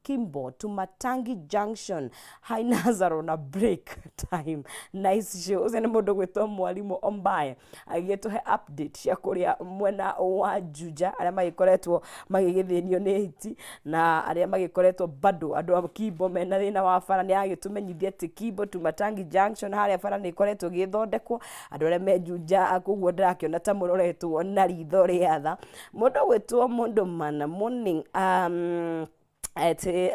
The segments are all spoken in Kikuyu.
Kimbo to Matangi Junction. Hi Nazaro na break time. Nice show. Ũcio nĩ mũndũ gwĩtwo mwarimũ Ombaye agĩtũhe update cia kũrĩa mwena wa Juja, arĩa magĩkoretwo magĩgĩthĩnio nĩ hiti na arĩa magĩkoretwo bado andũ a Kimbo mena thĩna wa bara. Nĩ agĩtũmenyithia atĩ Kimbo to Matangi Junction harĩa bara nĩ ĩkoretwo ĩgĩthondekwo, andũ arĩa me Juja. Koguo ndĩrakĩona ta mũroretwo na ritho rĩa tha. Mũndũ gwĩtwo mũndũ mana morning, atĩ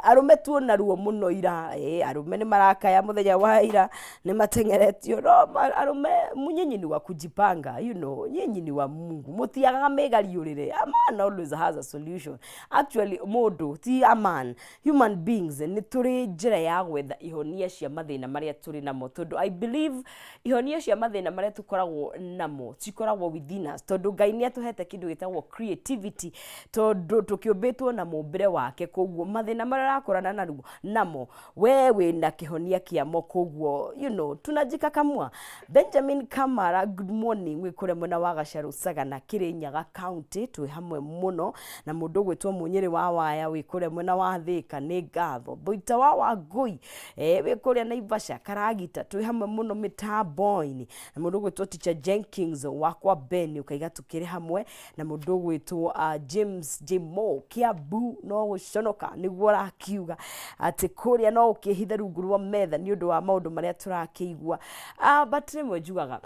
arũme tuona ruo mũno ira. Arũme nĩ marakaya, mũthenya wa ira nĩ mateng'eretio. No arũme, nyinyi ni wa kujipanga, nyinyi ni wa Mungu, mũtiagaga mĩgariũrĩre. A man always has a solution. Actually, mũndũ ti a man, human beings nĩ tũrĩ njĩra ya gwetha ihonia cia mathĩna marĩa tũrĩ namo, tondũ I believe ihonia cia mathĩna marĩa tũkoragwo namo cikoragwo within us, tondũ Ngai nĩ atũhete kĩndũ gĩtagwo creativity, tondũ tũkĩũmbĩtwo na mũmbĩre wake. Koguo mathĩna marĩa ũrakorana naruo namo, we wĩna kĩhonia kĩamo. Koguo tunajikakamua. Benjamin Kamara, good morning, wĩ kũrĩa mwena wa Gacarũ Sagana, Kĩrĩnyaga County, twĩ hamwe mũno. Na mũndũ ũgwĩtwo Mũnyĩrĩ wa Waya, wĩ kũrĩa mwena wa Thĩka, nĩ ngatho. Thũita wa Wangũi, wĩ kũrĩa Naivasha Karagita, twĩ hamwe mũno mĩtambo-inĩ. Na mũndũ ũgwĩtwo Teacher Jenkins wakwa Ben, ũkaiga tũkĩrĩ hamwe. Na mũndũ ũgwĩtwo James Jmo Kiambu, no gũconoka nĩguo ũrakiuga atĩ kũrĩa no ũkĩhithe rungu rwa metha nĩ ũndũ wa maũndũ marĩa tũrakĩigua. But rĩmwe njugaga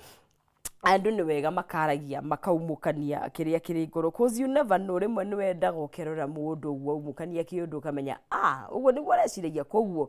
andũ nĩ wega makaragia, makaumũkania kĩrĩa kĩrĩ ngoro, 'cause you never know. Rĩmwe nĩ wendaga ũkerora mũndũ ũguo aumũkania kĩũndũ, ũkamenya, ah, ũguo nĩguo areciragia. Koguo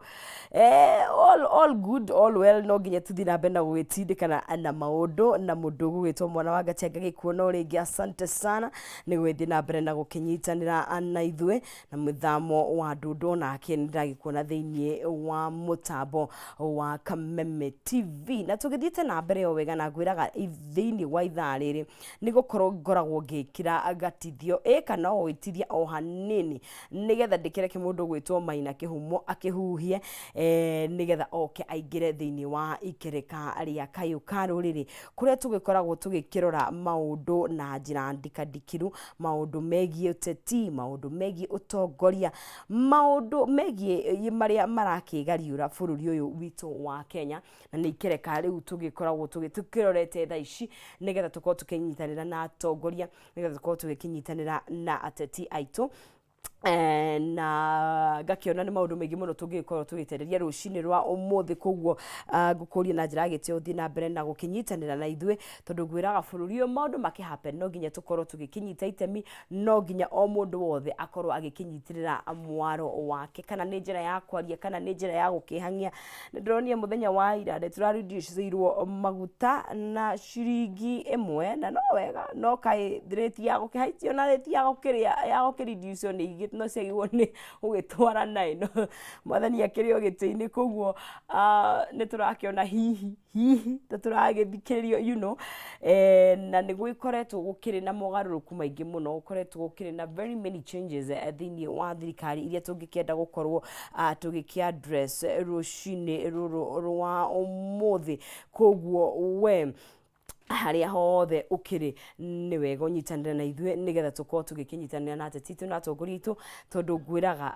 all good, all well. No nginya tũthiĩ na mbere na gũgĩtindĩkana na maũndũ. Na mũndũ ũgũgĩtwo mwana wa Ngatia, ngagĩkuona o rĩngĩ, asante sana nĩ gũgĩthiĩ na mbere na gũkĩnyitanĩra na ithuĩ. Na mũthamo wa ndũndũ, nake nĩ ndagĩkuona thĩinĩ wa mũtambo wa Kameme TV. Na tũgĩthiĩte na mbere o wega, na ngwĩraga thĩinĩ wa ithaa rĩrĩ nĩ gũkorwo ngoragwo ngĩkĩra gatithio ĩ kana o gwĩtithia o hanini, nĩgetha ndĩkĩreke mũndũ gwĩtwo Maina Kĩhumo akĩhuhie, nĩgetha oke aingĩre thĩinĩ wa ikereka rĩa Kayũ ka Rũrĩrĩ, kũrĩa tũgĩkoragwo tũgĩkĩrora maũndũ na njĩra ndikandikiru, maũndũ megiĩ ũteti, maũndũ megiĩ ũtongoria, maũndũ megiĩ marĩa marakĩgariũra bũrũri ũyũ witũ wa Kenya. Na nĩ ikereka rĩu tũgĩkoragwo tũkĩrorete thaa ici, nĩgetha tũkorwo tũkĩnyitanĩra na atongoria, nĩgetha tũkorwo tũgĩkĩnyitanĩra na ateti aitũ. Na ngakĩona nĩ maũndũ maingĩ mũno tũngĩgĩkorwo tũgĩtereria rũcinĩ rwa ũmũthĩ. Koguo ngũkũria na njĩra ya gĩtĩo ũthiĩ na mbere na gũkĩnyitanĩra na ithuĩ, tondũ ngwĩraga bũrũri ũyũ maũndũ makĩ happen no nginya tũkorwo tũgĩkĩnyita itemi, no nginya o mũndũ wothe akorwo agĩkĩnyitĩrĩra mwaro wake, kana nĩ njĩra ya kwaria, kana nĩ njĩra ya gũkĩhang'ia. Nĩ ndĩronire mũthenya wa ira nĩ tũrareducĩirwo maguta na ciringi 1, na no wega, no kaĩ rate ya gũkĩhaicio na rate ya gũkĩrĩa ya gũkĩreducio nĩ igĩ no ciagĩrĩirwo nĩ gũgĩtwarana. Ĩno Mwathani akĩrĩ o gĩtĩ-inĩ. Koguo nĩ tũrakĩona hihi hihi ta tũragĩthikĩrĩrio, na nĩ gũgĩkoretwo gũkĩrĩ na mogarũrũku maingĩ mũno, gũkoretwo gũkĩrĩ na very many changes thĩinĩ wa thirikari iria tũngĩkĩenda gũkorwo tũgĩkĩ address rũcinĩ rũrũ rwa ũmũthĩ. Koguo we harĩa hothe ũkĩrĩ, nĩ wega ũnyitanĩre na ithuĩ, nĩgetha tũkorwo tũgĩkĩnyitanĩra na ateti aitũ na atongoria aitũ, tondũ ngwĩraga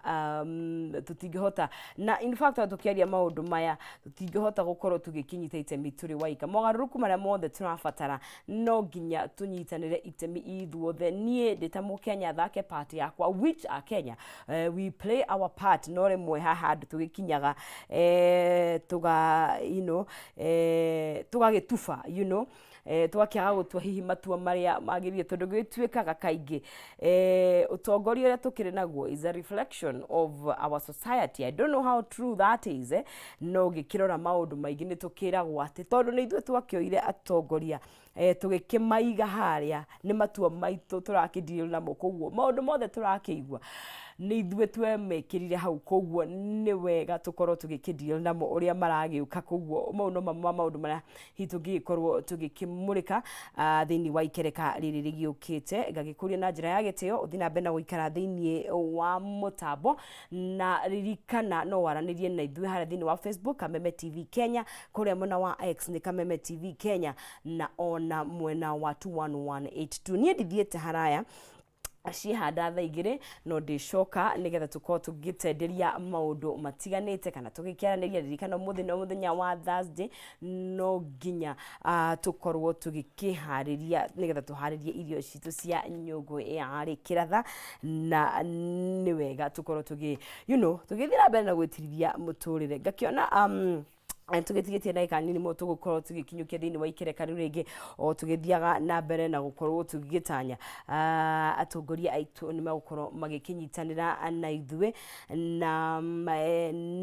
tũtingĩhota, na in fact tũkĩaria maũndũ maya, tũtingĩhota gũkorwo tũgĩkĩnyita itemi tũrĩ waika. Mogarũrũku marĩa mothe tũrabatara, no nginya tũnyitanĩre itemi ithuothe. Niĩ ndĩ ta Mũkenya thake part yakwa, which a Kenya, we play our part. No rĩmwe haha handũ tũgĩkinyaga, tũga tũgagĩtuba, tũgakĩaga gũtua hihi matua marĩa magĩrĩire, tondũ gĩtuĩkaga kaingĩ ũtongoria ũrĩa tũkĩrĩ naguo is a reflection of our society. I don't know how true that is, no ngĩkĩrora maũndũ maingĩ, nĩ tũkĩragwo atĩ tondũ nĩ ithuĩ twakĩoire atongoria, tũgĩkĩmaiga harĩa, nĩ matua maitũ tũrakĩ deal namo. Koguo maũndũ mothe tũrakĩigua nĩ ithuĩ twemekĩrire hau. Koguo nĩ wega tũkorwo tũgĩkĩ deal namo ũrĩa maragĩũka. Koguo mau no mamwe ma maũndũ marĩa hihi tũngĩgĩkorwo tũgĩkĩmũrĩka thĩinĩ wa ikereka rĩrĩ rĩgĩũkĩte. Ngagĩkũria na njĩra ya gĩtĩo ũthiĩ na mbere na gũikara thĩinĩ wa mũtambo, na ririkana no waranĩrie na ithuĩ harĩa thĩinĩ wa Facebook, Kameme TV Kenya, kũrĩa mwena wa X nĩ Kameme TV Kenya, na ona mwena wa 21182. Niĩ ndithiĩte haraya. Ciĩhanda thaa 2 no ndĩcoka nĩgetha tũkorwo tũgĩtenderia maũndũ matiganĩte kana tũgĩkĩaranĩria. Ririkana ũmũthĩ no mũthenya wa Thursday, no nginya tũkorwo tũgĩkĩharĩria nĩgetha tũharĩrie irio citũ cia nyũngũ ya kĩratha, na nĩ wega tũkorwo tũgĩ tũgĩthiĩ na mbere na gwĩtirithia mũtũrĩre. Ngakĩona tũgĩtigĩtie ndagĩka nini mũno tũgũkorwo tũgĩkinyũkia thĩinĩ wa ikereka rĩu rĩngĩ, o tũgĩthiaga na mbere na gũkorwo tũgĩtanya atongoria aitũ nĩ megũkorwo magĩkĩnyitanĩra na ithuĩ, na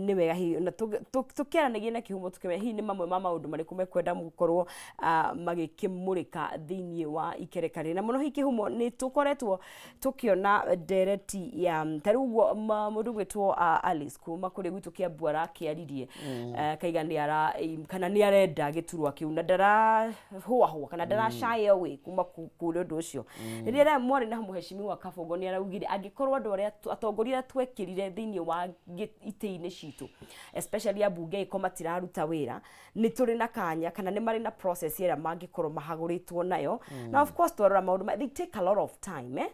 nĩ wega hihi na tũkĩaranagia na kĩhumo tũkĩmenya hihi nĩ mamwe ma maũndũ marĩkũ mekwenda gũkorwo magĩkĩmũrĩka thĩinĩ wa ikereka rĩrĩ. Na mũno hihi kĩhumo nĩ tũkoretwo tũkĩona ndereti ya ta rĩu ũguo mũndũ ũgwĩtwo Alice kuma kũrĩa gwitũ Kĩambu arakĩaririe, kaiga nĩ ara kana nĩ arenda gĩturwa kĩu na ndarahũahũa kana ndara shy away kuma kũrĩ ũndũ ũcio. Rĩrĩa mwarĩ na mũheshimiwa Kabongo nĩ araugire angĩkorwo andũ arĩa atongoria arĩa twekĩrire thĩinĩ wa itĩ-inĩ citũ, especially ambunge, angĩkorwo matiraruta wĩra, nĩ tũrĩ na kanya kana nĩ marĩ na process ĩrĩa mangĩkorwo mahagũrĩtwo nayo. Na of course twarora maũndũ they take a lot of time, eh?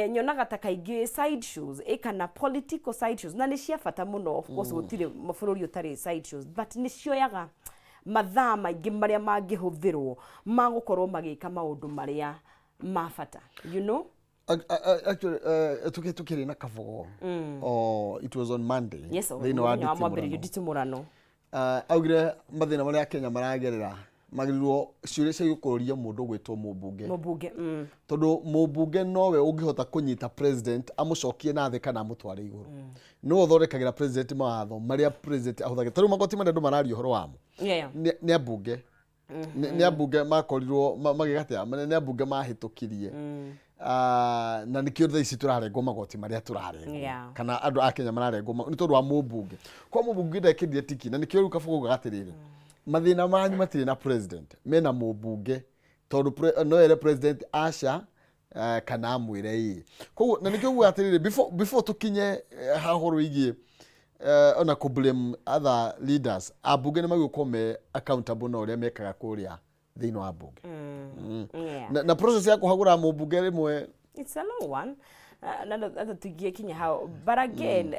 Nyonaga ta kaingĩ side shows kana political side shows, na nĩ cia bata mũno of course, gũtirĩ bũrũri ũtarĩ side shows, but nĩ cioyaga mathaa maingĩ marĩa mangĩhũthĩrwo ma gũkorwo magĩka maũndũ marĩa ma bata. Actually, tukĩrĩ na Kabogo, oh, it was on Monday, thĩinĩ wa mũthenya wa mwambĩrĩrio nditimũrano. Nditimũrano. Augire mathĩna marĩa Kenya maragerera magĩrĩirwo ciũria cia gũkũria mũndũ gwĩtwo mũmbunge. Mũmbunge. Tondũ mũmbunge nowe ũngĩhota kũnyita president amũcokie na thĩ kana amũtware igũrũ. Nĩwe ũthondekagĩra president mawatho marĩa president ahũthagĩra. Ta rĩu magoti marĩa andũ mararia ũhoro wamo nĩ ambunge. Nĩ ambunge makorirwo magĩka atĩa? Nĩ ambunge mahĩtũkirie. Ah, na nĩkĩo thaa ici tũrarengwo magoti marĩa tũrarengwo kana andũ a Kenya mararengwo nĩ tondũ wa mũmbunge. Kwa mũmbunge ndekĩrire tiki, na nĩkĩo rĩu Kabogo augaga atĩrĩrĩ, mathĩna manyu matirĩ na president, mena mũmbunge, tondũ no ere president aca, kana amwĩre ĩĩ. Koguo na nĩkĩo ugaga atĩrĩrĩ, before tũkinye ha ũhoro wĩgiĩ ona kũ blame other leaders, ambunge nĩ magĩũkorwo me accountable na ũrĩa mekaga kũrĩa thĩinĩ wa bunge. Na process ya kũhagũra mũmbunge rĩmwe It's a long one. Na tũtingĩkinya hau, but again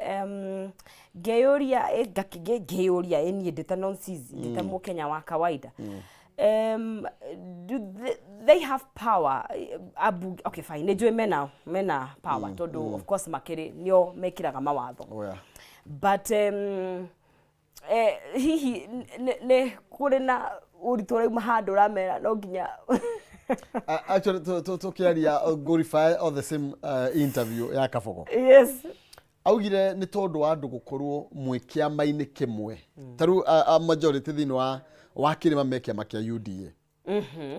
ngeyũria, ngeyũria niĩ ndĩ ta nonsense, ndĩ ta mũkenya wa kawaida, do they have power, ambunge? Okay, fine, nĩ njũĩ mena power tondũ of course makĩrĩ nĩo mekĩraga mawatho, but hihi nĩ kũrĩ na ũritũ ũrauma handũ ũramera no nginya Actually, tũkĩaria, glorify all the same interview ya Kabogo, augire nĩ tondũ wa andũ gũkorwo mwĩ kĩama-inĩ kĩmwe. Ta rĩu a majority thĩinĩ wa kĩrĩma me kĩama kĩa UDA,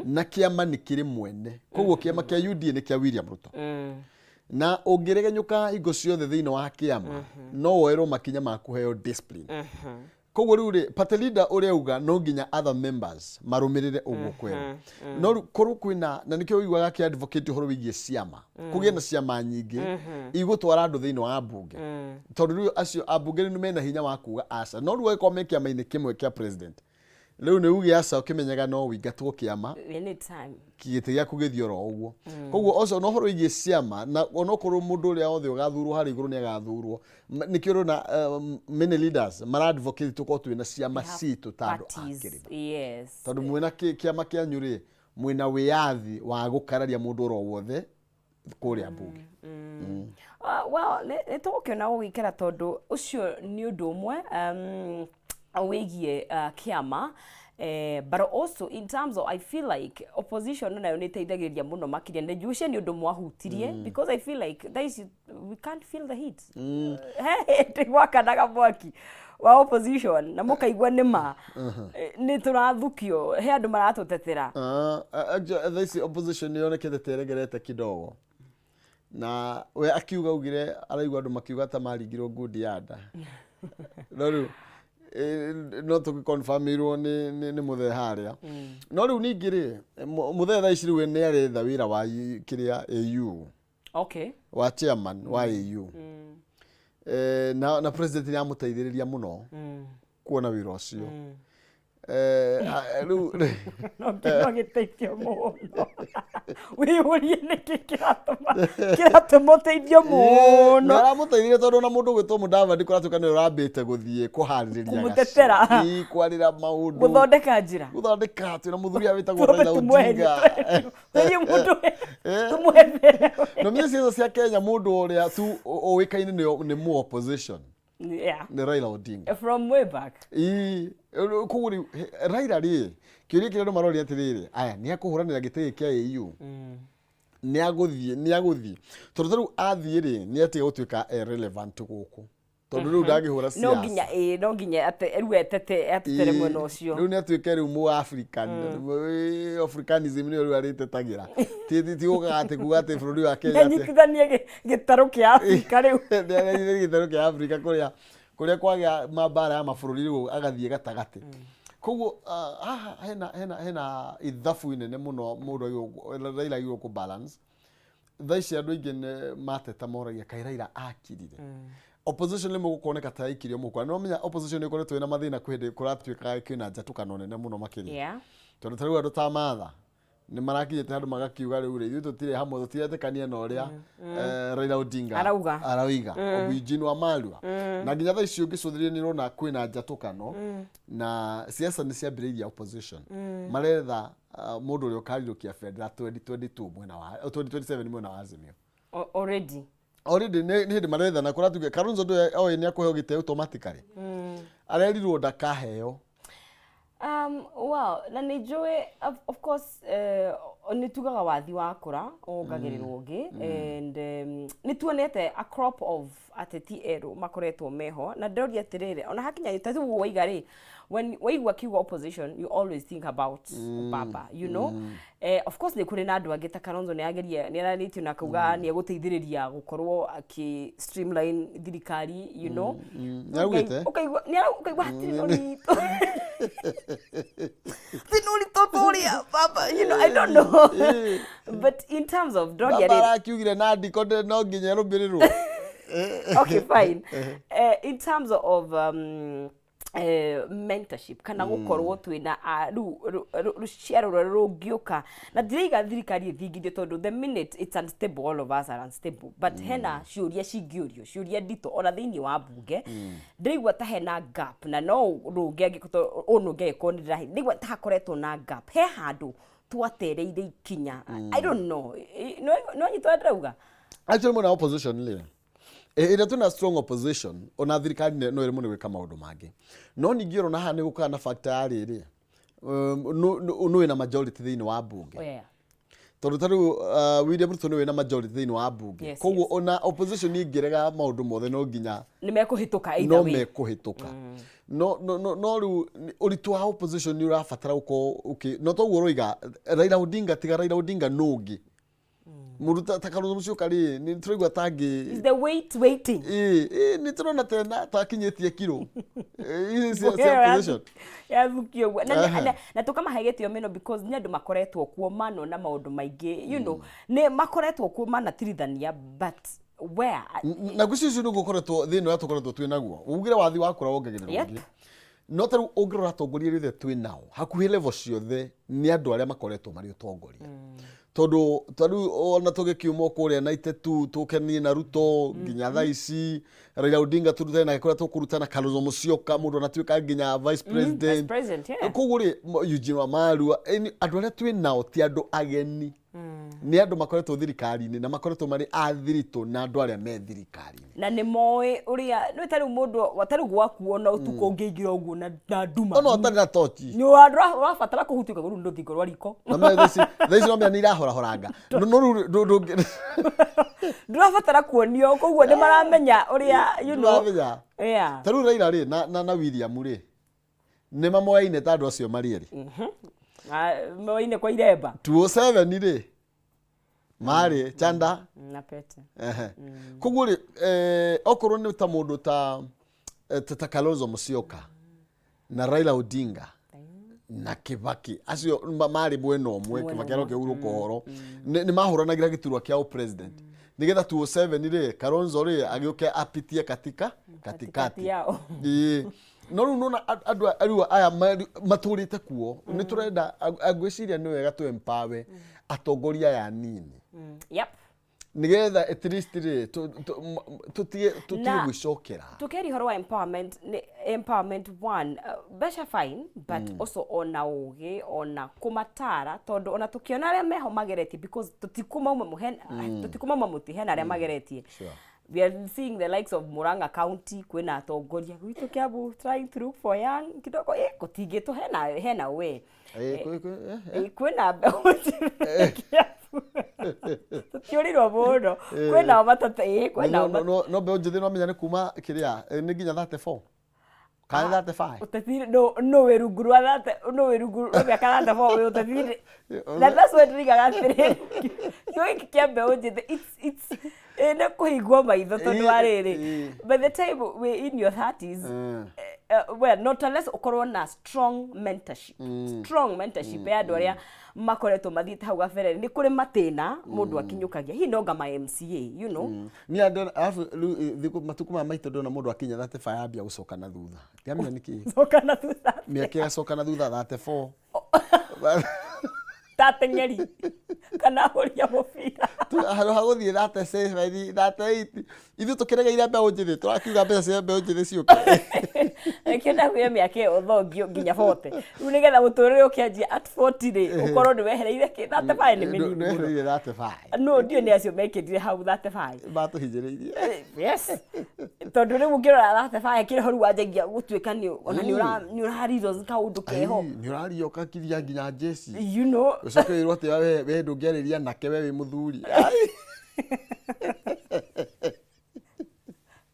na kĩama nĩ kĩrĩ mwene. Koguo kĩama kĩa UDA nĩ kĩa William Ruto, na ũngĩregenyũka hingo ciothe thĩinĩ wa kĩama no woerwo makinya ma kũheo discipline. Koguo rĩu rĩ, party leader ũrĩa auga no nginya other members marũmĩrĩre ũguo kwerũ. No rĩu korwo kwĩna, na nĩkĩo ũiguaga akĩ advocate ũhoro wĩgiĩ ciama, kũgĩe na ciama nyingĩ igũtwara andũ thĩinĩ wa mbunge, tondũ rĩu acio ambunge rĩu mena hinya wa kuga aca. No rĩu angĩkorwo me kĩama-inĩ kĩmwe kĩa president, rĩu nĩ uge aca ũkĩmenyaga no ũingatwo kĩama anytime, gĩtĩ gĩaku gĩthiĩ oro ũguo. Koguo ũcio na ũhoro wĩgiĩ ciama, na onokorwo mũndũ ũrĩa wothe ũgathurwo harĩa igũrũ nĩ agathurwo. Nĩkĩo ũrona many leaders mara advocate tũkorwo twĩna ciama citũ ta andũ a parties kĩrĩma, tondũ mwĩna kĩama kĩanyu rĩ, mwĩna wĩyathi wa gũkararia mũndũ oro wothe kũrĩa mbunge. Well, nĩ tũgũkĩona gũgĩikara, tondũ ũcio nĩ ũndũ ũmwe wĩgiĩ kĩama, but also in terms of, I feel like opposition nayo nĩ ĩteithagĩrĩria mũno makĩria. Na ũcio nĩ ũndũ mwahutirie, because I feel like thaa ici we can't feel the heat. He hĩndĩ gwakanaga mwaki wa opposition na mũkaigua nĩ ma nĩ tũrathukio, he andũ maratũtetera. Ah, actually, thaa ici opposition nĩ yonekete ta ĩregerete kidogo, na we akiuga augire araigua andũ makiuga ta maringirwo ngundi ya nda. No rĩu no tũgĩconfirmĩirwo nĩ mũthee harĩa. No rĩu ningĩ rĩ, mũthee thaa ici rĩu we nĩ aretha wĩra wa kĩrĩa AU, wa chairman wa AU. Na president nĩ amũteithĩrĩria mũno kuona wĩra ũcio. Rĩu No nginya ũgĩteithio mũno, wĩyũrie nĩkĩ kĩratũma ũteithio mũno. Nĩ aramũteithirie tondũ ona mũndũ ũgwĩtwo Mudavadi kũratuĩka nĩwe ũrambĩte gũthiĩ kũharĩrĩria Kũmũtetera. gacio. Ĩĩ, kwarĩra maũndũ, gũthondeka njĩra, gũthondeka twĩna mũthuri ũrĩa wĩtagwo Twambe Raila tũmweherie. Odinga. Tweherie mũndũ, tũmwehere. No mie ciaca cia Kenya, mũndũ ũrĩa tu ũĩkaine nĩ mu opposition nĩ Raila Odinga. From way back. Ĩĩ, koguo rĩu Raila rĩ, kĩũria kĩrĩa andũ maroria atĩrĩrĩ, aya nĩ akũhũranĩra gĩtĩ gĩkĩ kĩa AU, nĩ agũthiĩ tondũ ta rĩu athiĩ rĩ, nĩ atiga gũtuĩka relevant gũkũ tondũ rĩu ndangĩhũra No siasa. nginya, ĩĩ, no nginya rĩu etetere mwena ũcio. Rĩu nĩ atuĩke rĩu mũ African, Africanism nĩyo rĩu arĩtetagĩra, ti gũkaga atĩ kuga atĩ bũrũri wa Kenya atĩ Anyitithanie gĩtarũ kĩa Afrika rĩu. Nĩ gĩtarũ kĩa Afrika kũrĩa kwagĩa mambara ya mabũrũri, rĩu agathiĩ gatagatĩ. Koguo haha hena ithabu inene mũno mũndũ Raila agĩrĩirwo kũ balance. Thaa ici andũ aingĩ nĩ mateta, moragia kaĩ Raila akirire. Opposition rĩmwe gũkoneka ta yaikirio mũhuko, na nĩwamenya opposition nĩ ĩkoretwo ĩna mathĩna kwĩ hĩndĩ kũratuĩkaga kwĩna njatũkano nene mũno makĩria, tondũ ta rĩu andũ ta Martha nĩ marakinyĩte handũ magakiuga rĩu rĩ, ithuĩ tũtirĩ hamwe, tũtiretĩkania na ũrĩa Raila Odinga Arauga. Arauga Eugene Wamalwa, na nginya thaa ici ũngĩcũthĩrĩria nĩ ũrona kwĩna njatũkano na siasa nĩ ciambĩrĩirie. Opposition maretha mũndũ ũrĩa ũkarirũkia bendera 2022 mwena wa 2027 mwena wa Azimio. Already. Already nĩ hĩndĩ maretha, na kũratuĩka Kalonzo ndũĩ oĩ nĩ akũheo gĩtĩ automatically, arerirwo ndakaheo. Well, na nĩ njũĩ of course, nĩ tugaga wathi wakũra wongagĩrĩrwo ũngĩ, and nĩ tuonete a crop of ateti erũ makoretwo meho, na ndĩroria atĩrĩrĩ, ona hakinya ta rĩu waiga rĩ, when waigua kiugo opposition, you always think about baba. Of course nĩ kũrĩ na andũ angĩ ta Kalonzo, nĩ ageria, nĩ aranĩtio na akauga nĩ egũteithĩrĩria gũkorwo akĩ streamline thirikari. Nĩ araugĩte? Ũkaigua ũkaigua hatirĩ na ũritũ, hatirĩ na ũritũ ta ũrĩa baba, I don't know, but in terms of ndroria Baba rĩrĩ arakiugire na ndiko no nginya ĩrũmĩrĩrwo. Okay, fine. In terms of mentorship kana gũkorwo twĩna rĩu rũciaro rũrĩa rũngĩũka, na ndiraiga thirikari ĩthingithio tondũ the minute it's unstable, all of us are unstable, but hena ciũria cingĩũrio, ciũria nditũ ona thĩinĩ wa mbunge. Ndĩraigua ta hena gap, na no rũngĩ angĩkorwo ũũ nũngĩ angĩkorwo nĩ ndĩrahi, ndĩraigua ta hakoretwo na gap, he handũ twatereire ikinya. I don't know. No nyitwo ndĩrauga. Actually mwena wa opposition rĩ, ĩrĩa twĩna strong opposition, ona thirikari no ĩremwo nĩ gwĩka maũndũ mangĩ, no ningĩ ũrona haha nĩ gũkaga na factor ya rĩrĩ, nũ wĩna majority thĩinĩ wa mbunge. Oh, yeah. Tondũ ta rĩu William Ruto nĩ wĩna majority thĩinĩ wa mbunge. Koguo ona opposition ĩngĩrega maũndũ mothe, no nginya nĩ mekũhĩtũka either no way. Mekũhĩtũka, no rĩu ũritũ wa opposition nĩ ũrabatara gũkorwo no toguo ũroiga Raila Odinga, tiga Raila Odinga nũ ũngĩ mũndũ ta Kalonzo Musyoka rĩ, nĩ tũraigua tangĩ Is the wait waiting? Ĩĩ, nĩ tũrona tena takinyĩtie kiro ici cia opposition. Yathukio ũguo na tũkamahe gĩtĩo mũno because nĩ andũ makoretwo kuo manona maũndũ maingĩ, nĩ makoretwo kuo manatirithania, but where Na ngwĩciria ũcio nĩguo ũkoretwo thĩna ũrĩa tũkoretwo twĩ naguo, ugire wathi wakũra wongagĩrĩrwo ũngĩ. No ta rĩu ũngĩrora atongoria arĩa othe twĩ nao hakuhĩ level ciothe nĩ andũ arĩa makoretwo marĩ ũtongoria, tondũ ta rĩu ona tũgĩkiuma kũrĩa 92 tũkenie na Ruto nginya thaa ici Raila Odinga tũrutane nake kũrĩa tũkũrutana, Kalonzo Musyoka mũndũ anatuĩka nginya vice president. President. President, yeah. Koguo rĩ, Eugene Wamalwa, andũ arĩa twĩ nao ti andũ ageni, nĩ andũ makoretwo thirikari-inĩ na makoretwo marĩ a thiritũ na andũ arĩa me thirikari-inĩ. Na nĩ moĩ ũrĩa nĩ ta rĩu mũndũ ta rĩu gwaku ona ũtukũ ũngĩingĩra ũguo na nduma, ona ũtarĩ na tochi, nĩ ũrabatara kũhutia ũkaigua rĩu nĩ rũthingo rwa riko. Na me thaa ici no menya nĩ irahorahoranga, no rĩu Ndũrabatara kuonio, koguo nĩ maramenya ũrĩa. Ndũramenya. Ta rĩu Raila rĩ na William rĩ, nĩ mamoyaine ta andũ acio marĩ erĩ. Moine kwa iremba. 207 rĩ, marĩ chanda na pete. Ehe. Koguo rĩ, okorwo nĩ ta mũndũ ta Kalonzo Musyoka na Raila Odinga na Kibaki, acio marĩ mwena ũmwe. Mwena. Kibaki aroke hurũka ũhoro, nĩ mahũranagĩra gĩturwa kĩa ũpresident nĩgetha 207 rĩ, Kalonzo rĩ agĩũke apitie katika katikati yao. Ĩĩ. No rĩu nona andũ rĩu aya matũrĩte kuo, nĩ tũrenda, ngwĩciria nĩ wega tũ empower atongoria aya anini nĩgetha at least rĩ tũtige gwĩcokera. Tukiaria ũhoro wa empowerment, nĩ empowerment one, mbeca fine, but also ona ũgĩ, ona kũmatara, tondũ ona tũkĩona arĩa meho mageretie, because tũtikumauma mũhe, tũtikumauma mũtĩ, hena arĩa mageretie. We are seeing the likes of Murang'a County, kwĩna atongoria gwitũ Kiambu trying to look for young kidogo, gũtingĩtwo, hena we. Kwĩna mbeũ njĩthĩ Kiambu, tũtiũrirwo mũno, kwĩnao matata, kwĩnao. No mbeũ njĩthĩ no menya nĩ kuma kĩrĩa, nĩ nginya 34 kana 35. Ũteti no wĩ rungu rwa thate, no wĩ rungu rwa mĩaka 34 wĩ ũteti-inĩ, na that's why ndĩrigaga atĩrĩrĩ, kĩo gĩkĩ kĩa mbeũ njĩthĩ, it's nĩ kũhingwo maitho, tondũ wa rĩrĩ, by the time wĩ in your 30s, well, not unless ũkorwo na strong mentorship ya andũ arĩa makoretwo mathiĩte hau gabere, nĩ kũrĩ matĩna mũndũ akinyũkagia, hihi nonga ma MCA. Niĩ andũ arabu rĩu, thikũ matukũ maya maitũ ndona mũndũ akinya 35 ambia gũcoka na thutha, ndiamenya nĩkĩ. Coka na thutha. Mĩaka ĩgacoka na thutha, 34. Tateng'eri kana ahũri a mũbira. Handũ ha gũthiĩ 37, 38, ithuĩ tũkĩregeire mbeũ njĩthĩ, tũrakiuga mbeca cia mbeũ njĩthĩ ciũke. Nĩkĩo ndakwĩra mĩaka ĩyo ũthongio nginya 40 rĩu, nĩgetha mũtũrĩre ũkĩanjia at 40 rĩ, ũkorwo nĩ wehereire kĩ 35 nĩ mĩnini mũno. Nĩwehereire 35. No ndiũ nĩ acio mekĩrire hau 35. Matũhinyĩrĩirie. Yes, tondũ rĩu ũngĩrora 35 kĩrĩho rĩu wanjagia gũtuĩka nĩ ona nĩ ũra kaũndũ keho. Nĩ ũraria ũkakiria nginya njeci. You know Ũcoke wĩrwo atĩ we ndũngĩarĩria nake, we wĩ mũthuri.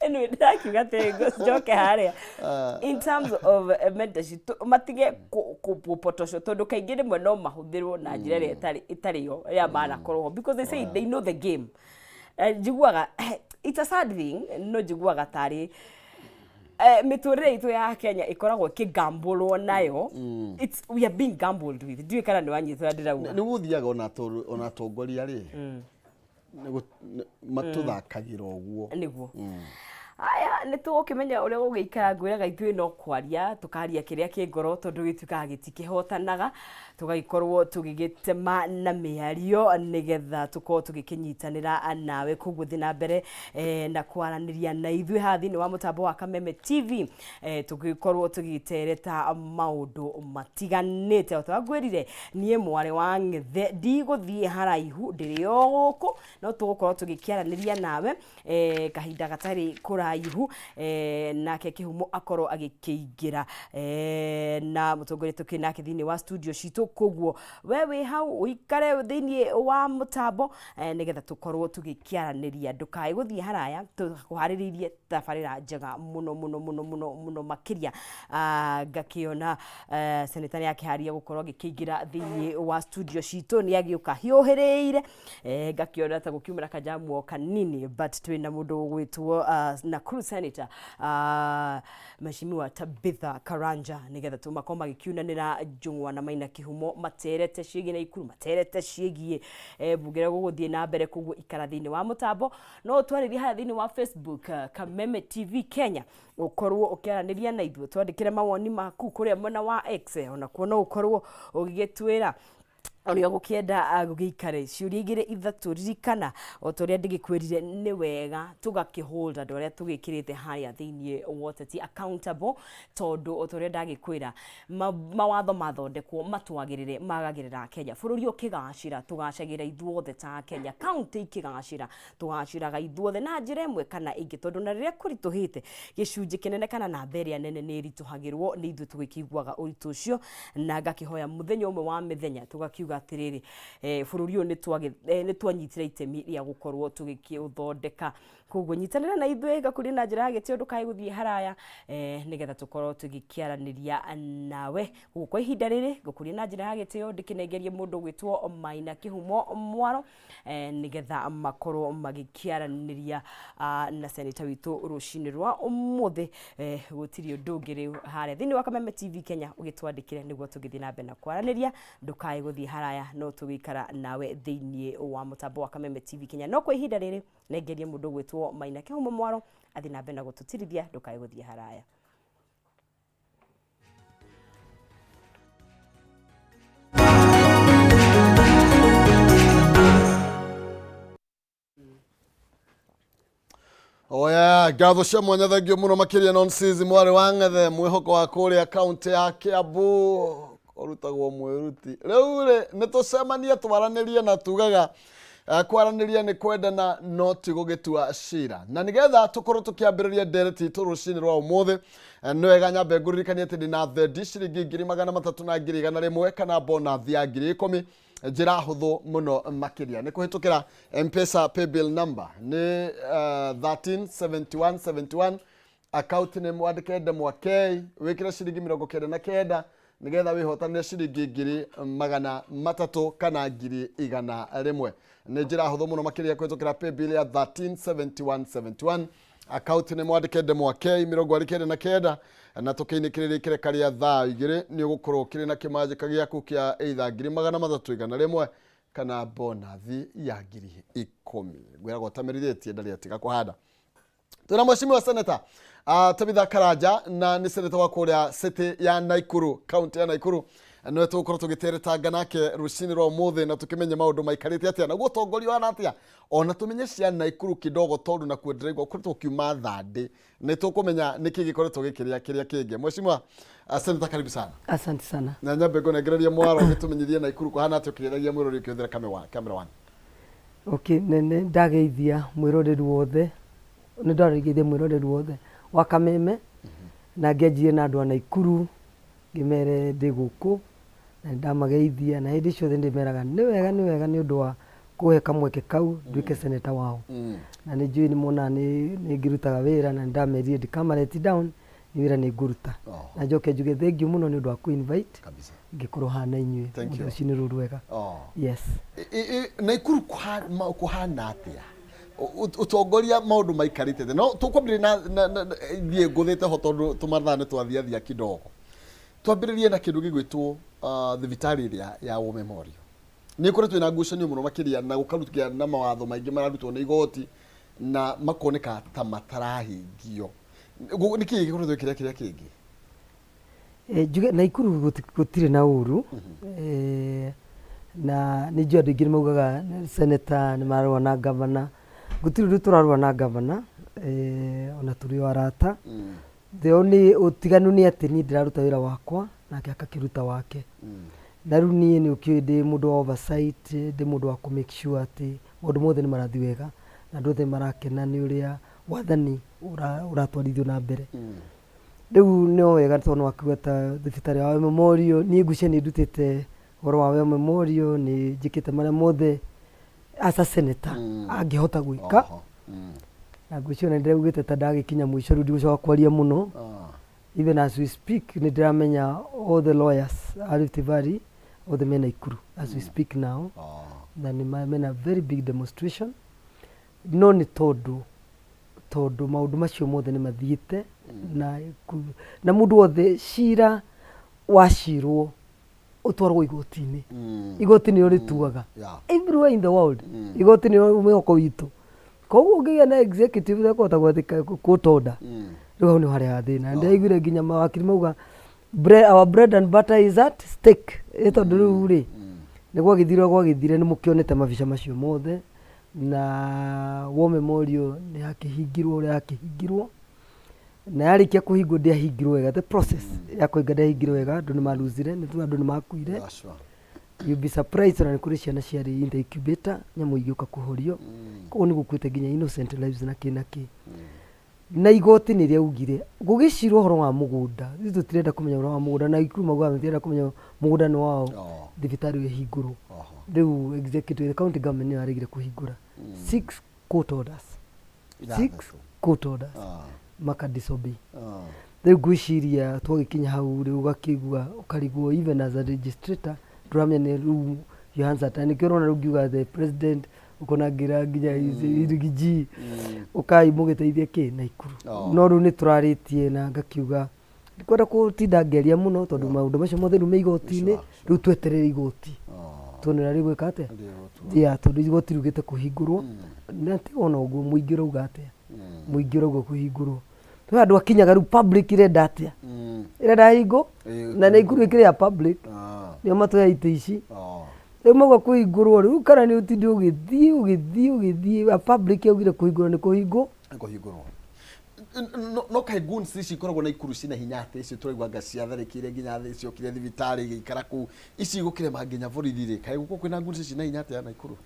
Anyway, ndĩrakiuga atĩ njoke harĩa in terms of mentorship, matige kũpotoshwo, tondũ kaingĩ rĩmwe no mahũthĩrwo na njĩra ĩrĩa ĩtarĩ yo ĩrĩa manakorwo ho, because they say they know the game. Njiguaga it's a sad thing, no njiguaga tarĩ mĩtũrĩre itũ ya Kenya ĩkoragwo ĩkĩgambũrwo nayo. We are being gambled with. Ndiũĩ kana nĩ wanyita ũrĩa ndĩrauga. Nĩ gũthiaga ona atongoria rĩ, matũthakagĩra ũguo. Nĩguo aya nĩ tũgũkĩmenya ũrĩa gũgĩikara. Ngwĩraga ithuĩ no kwaria, tũkaria kĩrĩa kĩ ngoro, tondũ gĩtuĩkaga gĩtikĩhotanaga, tũgagĩkorwo tũgĩgĩtema na mĩario nĩgetha tũkorwo tũgĩkĩnyitanĩra nawe. Koguo thiĩ na mbere na kwaranĩria na ithuĩ haha thĩinĩ wa mũtambo wa Kameme TV, tũgĩkorwo tũgĩtereta maũndũ matiganĩte. O ta ngwĩrire, niĩ mwarĩ wa ng'ethe ndigũthiĩ haraihu, ndĩrĩ o gũkũ, no tũgũkorwo tũgĩkĩaranĩria nawe kahinda gatarĩ kũraihu, nake Kĩhumo akorwo agĩkĩingĩra, na mũtongoria tũkĩ nake thĩinĩ wa studio citũ. Koguo we wĩ hau ũikare thĩinĩ wa mũtambo, nĩgetha tũkorwo tũgĩkĩaranĩria. Ndũkae gũthiĩ haraya, tũkũharĩrĩirie tabarĩra njega mũno mũno mũno mũno mũno makĩria. Ngakĩona seneta nĩ akĩharia gũkorwo agĩkĩingĩra thĩinĩ wa studio citũ, nĩ agĩũka hiũhĩrĩire. Ngakĩona ta gũkiumĩra kajamu o kanini, but twĩna mũndũ ũgwĩtwo Nakuru Senator, Mheshimiwa Tabitha Karanja, nĩgetha tũmakorwo magĩkiunanĩra njũng'wa na Maina Kĩhumo, materete ciĩgiĩ Naikuru, materete ciĩgiĩ mbunge ĩrĩa gũgũthiĩ na mbere. Koguo ikara thĩinĩ wa mũtambo, no ũtwarĩrie harĩa thĩinĩ wa Facebook, Kameme TV Kenya, ũkorwo ũkĩaranĩria na ithuĩ, twandĩkĩre mawoni maku kũrĩa mwena wa X. Onakuo no ũkorwo ũgĩgĩtwĩra ũrĩa ũgũkĩenda gũgĩikare, ciũria igĩrĩ ithatũ. Ririkana o ta ũrĩa ndĩgĩkwĩrire, nĩ wega tũgakĩhold andũ arĩa tũgĩkĩrĩte harĩa thĩinĩ wa ũteti accountable, tondũ o ta ũrĩa ndagĩkwĩra, mawatho mathondekwo matwagĩrĩre, magagĩrĩra Kenya. Bũrũri ũkĩgacĩra, tũgacagĩra ithuothe ta Kenya. Kaunti ikĩgacĩra, tũgacĩraga ithuothe na njĩra ĩmwe kana ĩngĩ, tondũ na rĩrĩa kũritũhĩte, gĩcunjĩ kĩnene kana namba ĩrĩa nene nĩ ĩritũhagĩrwo nĩ ithuĩ tũgĩkĩiguaga ũritũ ũcio. Na ngakĩhoya mũthenya ũmwe wa mĩthenya tũgakiuga atĩrĩrĩ, bũrũri ũyũ nĩ twanyitire itemi rĩa gũkorwo tũgĩkĩũthondeka. Koguo nyitanĩra na ithuĩ, ngakũria na njĩra ya gĩtĩo, ndũkae gũthiĩ haraya, nĩgetha tũkorwo tũgĩkĩaranĩria nawe. Koguo kwa ihinda rĩrĩ ngũkũria na njĩra ya gĩtĩo ndĩkĩnengerie mũndũ ũgwĩtwo Maina Kĩhumo Mwaro, nĩgetha makorwo magĩkĩaranĩria na seneta witũ rũcinĩ rwa ũmũthĩ. Gũtirĩ ũndũ ũngĩ rĩu harĩa thĩinĩ wa Kameme TV Kenya ũgĩtwandĩkĩre nĩguo tũgĩthiĩ na mbere na kwaranĩria. Ndũkae gũthiĩ haraya, no tũgĩikara nawe thĩinĩ wa mũtambo wa Kameme TV Kenya, no kwa ihinda rĩrĩ nengerie mũndũ ũgwĩtwo Maina Kĩhumo Mwaro athiĩ na mbere na gũtũtirithia. Ndũkae gũthiĩ haraya. Oya, ngatho cia mwanya, thengio mũno makĩria Nonsizi mwarĩ wa Ng'ethe, mwĩhoko wa kũrĩa kaunti ya Kiambu, ũrutagwo mwĩruti. Rĩu rĩ, nĩ tũcemanie twaranĩrie na tugaga kwaranĩria nĩ kwendana no ti gũgĩtua cira. Na nĩgetha tũkorwo tũkĩambĩrĩria ndereti itũ rũcinĩ rwa ũmũthĩ, nĩ wega nyambe ngũririkanie atĩ ndĩna thendi ciringi 300,000 na 100,000 kana bonathi ya 10,000. Njĩra hũthũ mũno makĩria nĩ kũhĩtũkĩra Mpesa paybill number nĩ 137171, account name wandĩke ndemwa K, wĩkĩre ciringi 99 nĩgetha wĩhotanĩre ciringi 300,000 kana 100,000. Nĩ njĩra hũthũ mũno makĩria kũhĩtũkĩra paybill ya 137171, account nĩ mwandĩke ndemwa K 99, na tũkĩinĩkĩrĩria ikereka rĩa thaa 2 nĩ ũgũkorwo ũkĩrĩ na kĩmanjĩka gĩaku kĩa either 300,000, 100 kana bonathi ya 10,000. Ngwĩragwo ũtamerithĩtie ndarĩ atiga kũhanda. Twĩna mheshimiwa senator Tabitha Karanja, na nĩ senator wa kũrĩa city ya Naikuru, county ya Naikuru. Nĩwe tũgũkorwo tũgĩteretanga nake rũcinĩ rwa ũmũthĩ na tũkĩmenye maũndũ maikarĩte atĩa naguo ũtongoria ũhana atĩa, ona tũmenye cia Naikuru kidogo, tondũ nakuo ndĩraigua ũkoretwo ũkiuma thandĩ. Nĩ tũkũmenya nĩkĩ gĩkoretwo gĩkĩrĩa kĩrĩa kĩngĩ. Mheshimiwa senator, karibu sana. Asante sana. Na nyambe ngũnengererie mwaro ũgĩtũmenyithie Naikuru kũhana atĩa, ũkĩgeithagia mwĩrori ũkĩhũthĩra camera one. Okay, nene ndageithia mwĩroreri wothe, nĩ ndageithia mwĩroreri wothe wa Kameme, na ngĩanjie na andũ a Naikuru, ngĩmere ndĩ gũkũ na nĩ ndamageithia, na hĩndĩ ciothe ndĩmeraga nĩ wega, nĩ wega nĩ ũndũ wa kũhe kamweke kau nduĩke senator wao. Na nĩ njũĩ nĩ monaga nĩ ngĩrutaga wĩra, na nĩ ndamerire ndikama let down, nĩ wĩra nĩ ngũruta. Na njoke njuge thank you mũno nĩ ũndũ wa kũ invite Kabisa. ngĩkorwo haha na inyuĩ Thank you. rũcinĩ rũrũ rwega. Yes. Naikuru kũhana atĩa? Ũtongoria maũndũ maikarĩte atĩa? No tũkwambĩrĩria na thiĩ ngũthĩte ho tondũ tũmathaa nĩ twathiathia kidogo. Twambĩrĩrie na kĩndũ gĩgwĩtwo thibitarĩ ĩrĩa ya War Memorial. Nĩ ĩkoretwo ĩna ngucanio mũno makĩria na gũkarutĩa na mawatho maingĩ mararutwo nĩ igoti na makoneka ta matarahingio. Nĩkĩ gĩkoretwo gĩkĩrĩa kĩrĩa kĩngĩ? Njuge Naikuru gũtirĩ na ũru. Na nĩ njũĩ andũ aingĩ nĩ maugaga senator nĩ mararũa na gavana. Gũtirĩ ũndũ tũrarũa na gavana, ona tũrĩ o arata. The only ũtiganu nĩ atĩ niĩ ndĩraruta wĩra wakwa nake akakĩruta wake. Na rĩu niĩ nĩ ũkĩũĩ ndĩ mũndũ wa oversight, ndĩ mũndũ wa kũ make sure atĩ maũndũ mothe nĩ marathiĩ wega na andũ othe marakena nĩ ũrĩa wathani ũratwarithio na mbere. Rĩu no wega tondũ nĩ wakiuga ta thibitarĩ wa Memorial, niĩ ngwĩciria nĩ ndutĩte ũhoro wa War Memorial, nĩ njĩkĩte marĩa mothe as a senator angĩhota gwĩka. Na ngwĩciria nĩ ndĩraugĩte ta ndagĩkinya mũico rĩu ndigũcoka kwaria mũno. Even as we speak nĩ ndĩramenya all the lawyers a Rift Valley othe me Naikuru as we speak now. Na nĩ mena very big demonstration, no nĩ tondũ maũndũ macio mothe nĩ mathiĩte na mũndũ wothe cira wacirwo ũtwarwo igoti-inĩ. Igoti nĩrĩo rĩtuaga. Everywhere in the world igoti nĩrĩo mwĩhoko witũ. Koguo ũngĩgĩa na executive ĩtekũhota gwathĩka court order, rĩu hau nĩho harĩa thĩna. Ndĩraiguire nginya mawakiri mauga our bread and butter is at stake, ĩ tondũ rĩu rĩ nĩ gwagĩthire gwagĩthire, nĩ mũkĩonete mabica macio mothe, na War Memorial nĩ yakĩhingirwo ũrĩa yakĩhingirwo, na yarĩkia kũhingwo ndĩahingirwo wega. The process ya kũhinga ndĩahingirwo wega, andũ nĩ maruzire, nĩ tuga andũ nĩ makuire. Yeah, sure. You'll be surprised ona nĩ kũrĩ ciana ciarĩ in the incubator, nyamũ igĩũka kũhorio. Koguo nĩ gũkuĩte nginya innocent lives na kĩ na kĩ. Na igoti nĩ rĩaugire gũgĩcirwo ũhoro wa mũgũnda, ithuĩ tũtirenda kũmenya ũhoro wa mũgũnda, na Ikuru maugaga matirenda kũmenya mũgũnda nĩ wao. Thibitarĩ ĩyo ĩhingũrwo. Rĩu executive, the county government nĩyo yaregire kũhingũra. Six court orders, six 6 court orders, maka disobey. Rĩu ngwĩciria twagĩkinya hau rĩu ũgakĩigua ũkarigwo, even as a legislator ndũramenya nĩ rĩu your hands are tied. Nĩkĩo ũrona rĩu ngiuga the president ũkona ngĩra nginya Riggy G ũkai mũgĩteithie kĩ Naikuru. No rĩu nĩ tũrarĩtie na ngakiuga ndikwenda gũtinda ngĩaria mũno tondũ maũndũ macio mothe rĩu me igoti-inĩ. Rĩu tweterere igoti tuone ũrĩa rĩgwĩka atĩa. Yeah, tondũ igoti riugĩte kũhingũrwo, na tiga ona ũguo mũingĩ ũrauga atĩa? Mũingĩ ũrauga kũhingũrwo. Twĩ handũ akinyaga rĩu public ĩrenda atĩa? Ĩrenda hingo na Naikuru ĩkĩrĩ ya public. Nĩo matũhe itĩ ici. Rĩu mauga kũhingũrwo, rĩu kana nĩ ũtinde ũgĩthiĩ ũgĩthiĩ ũgĩthiĩ, public yaugire kũhingũrwo nĩ kũhingwo. Kũhingũrwo. No kaĩ goons ici ikoragwo na ikuru cina hinya atĩ icio tũraigua anga ciatharĩkĩire nginya thĩ ciokire thibitarĩ igĩikara kũu, ici igũkĩrema nginya borithi rĩ, kaĩ gũkũ kwĩna goons cina hinya atĩa Naikuru?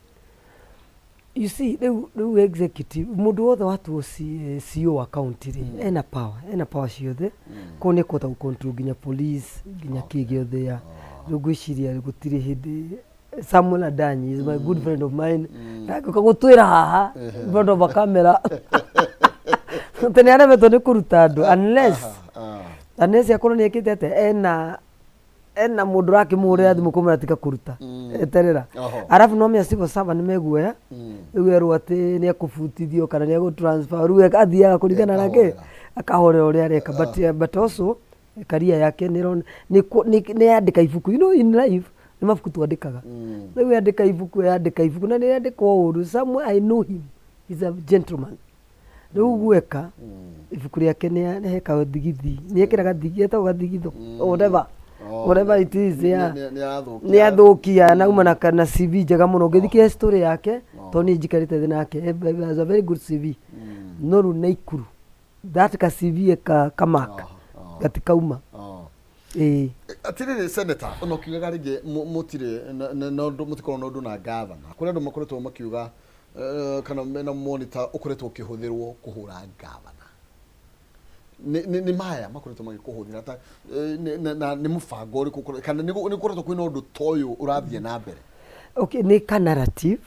You see, rĩu executive, mũndũ wothe watuo CEO wa county rĩ, ena power, ena power ciothe. Koguo nĩ ekũhota gũ control nginya police, nginya kĩ gĩothe ya. Rĩu ngwĩciria gũtirĩ hĩndĩ Samuel Adanyi is my good friend of mine. Ndangĩũka gũtwĩra haha in front of a camera. Atĩ nĩ aremetwo nĩ kũruta andũ unless akorwo nĩ ekĩte atĩa, ena mũndũ ũrakĩmũhũrĩra thimũ kũmwĩra tiga kũruta, eterera. Arabu no menya civil servant nĩ meguoya, rĩu erwo atĩ nĩ ekũbutithio kana nĩ egũ transfer, rĩu athiaga kũringana na kĩ, akahorera ũrĩa areka. But also career yake nĩ yandĩka ibuku. You know, in life nĩ mabuku twandĩkaga. Rĩu yandĩka ibuku na nĩ rĩandĩkwo ũru. Somewhere I know him, he's a gentleman. Rĩu gweka ibuku rĩake nĩ heka thigithi, nĩ ekĩraga thigi, etagwo gathigitho, whatever it is, yeah. Nĩ nĩ athũkia na auma na CV njega mũno. Ũngĩthikĩrĩria story yake, tondũ niĩ njikarĩte thĩ nake, has a very good CV. No rĩu Naikuru that ka CV ka kamark gatikauma, ĩĩ. Atirĩrĩ senator, ona ũkiugaga rĩngĩ mũtirĩ na ũndũ, mũtikoragwo na ũndũ na gavana, kũrĩ andũ makoretwo makiuga kana mena monitor ũkoretwo ũkĩhũthĩrwo kũhũra gavana. Nĩ maya makoretwo magĩkũhũthĩra ta na nĩ mũbango ũrĩkũ kana nĩ gũkoretwo kwĩna ũndũ ta ũyũ ũrathiĩ na mbere? Okay, nĩ ka narrative,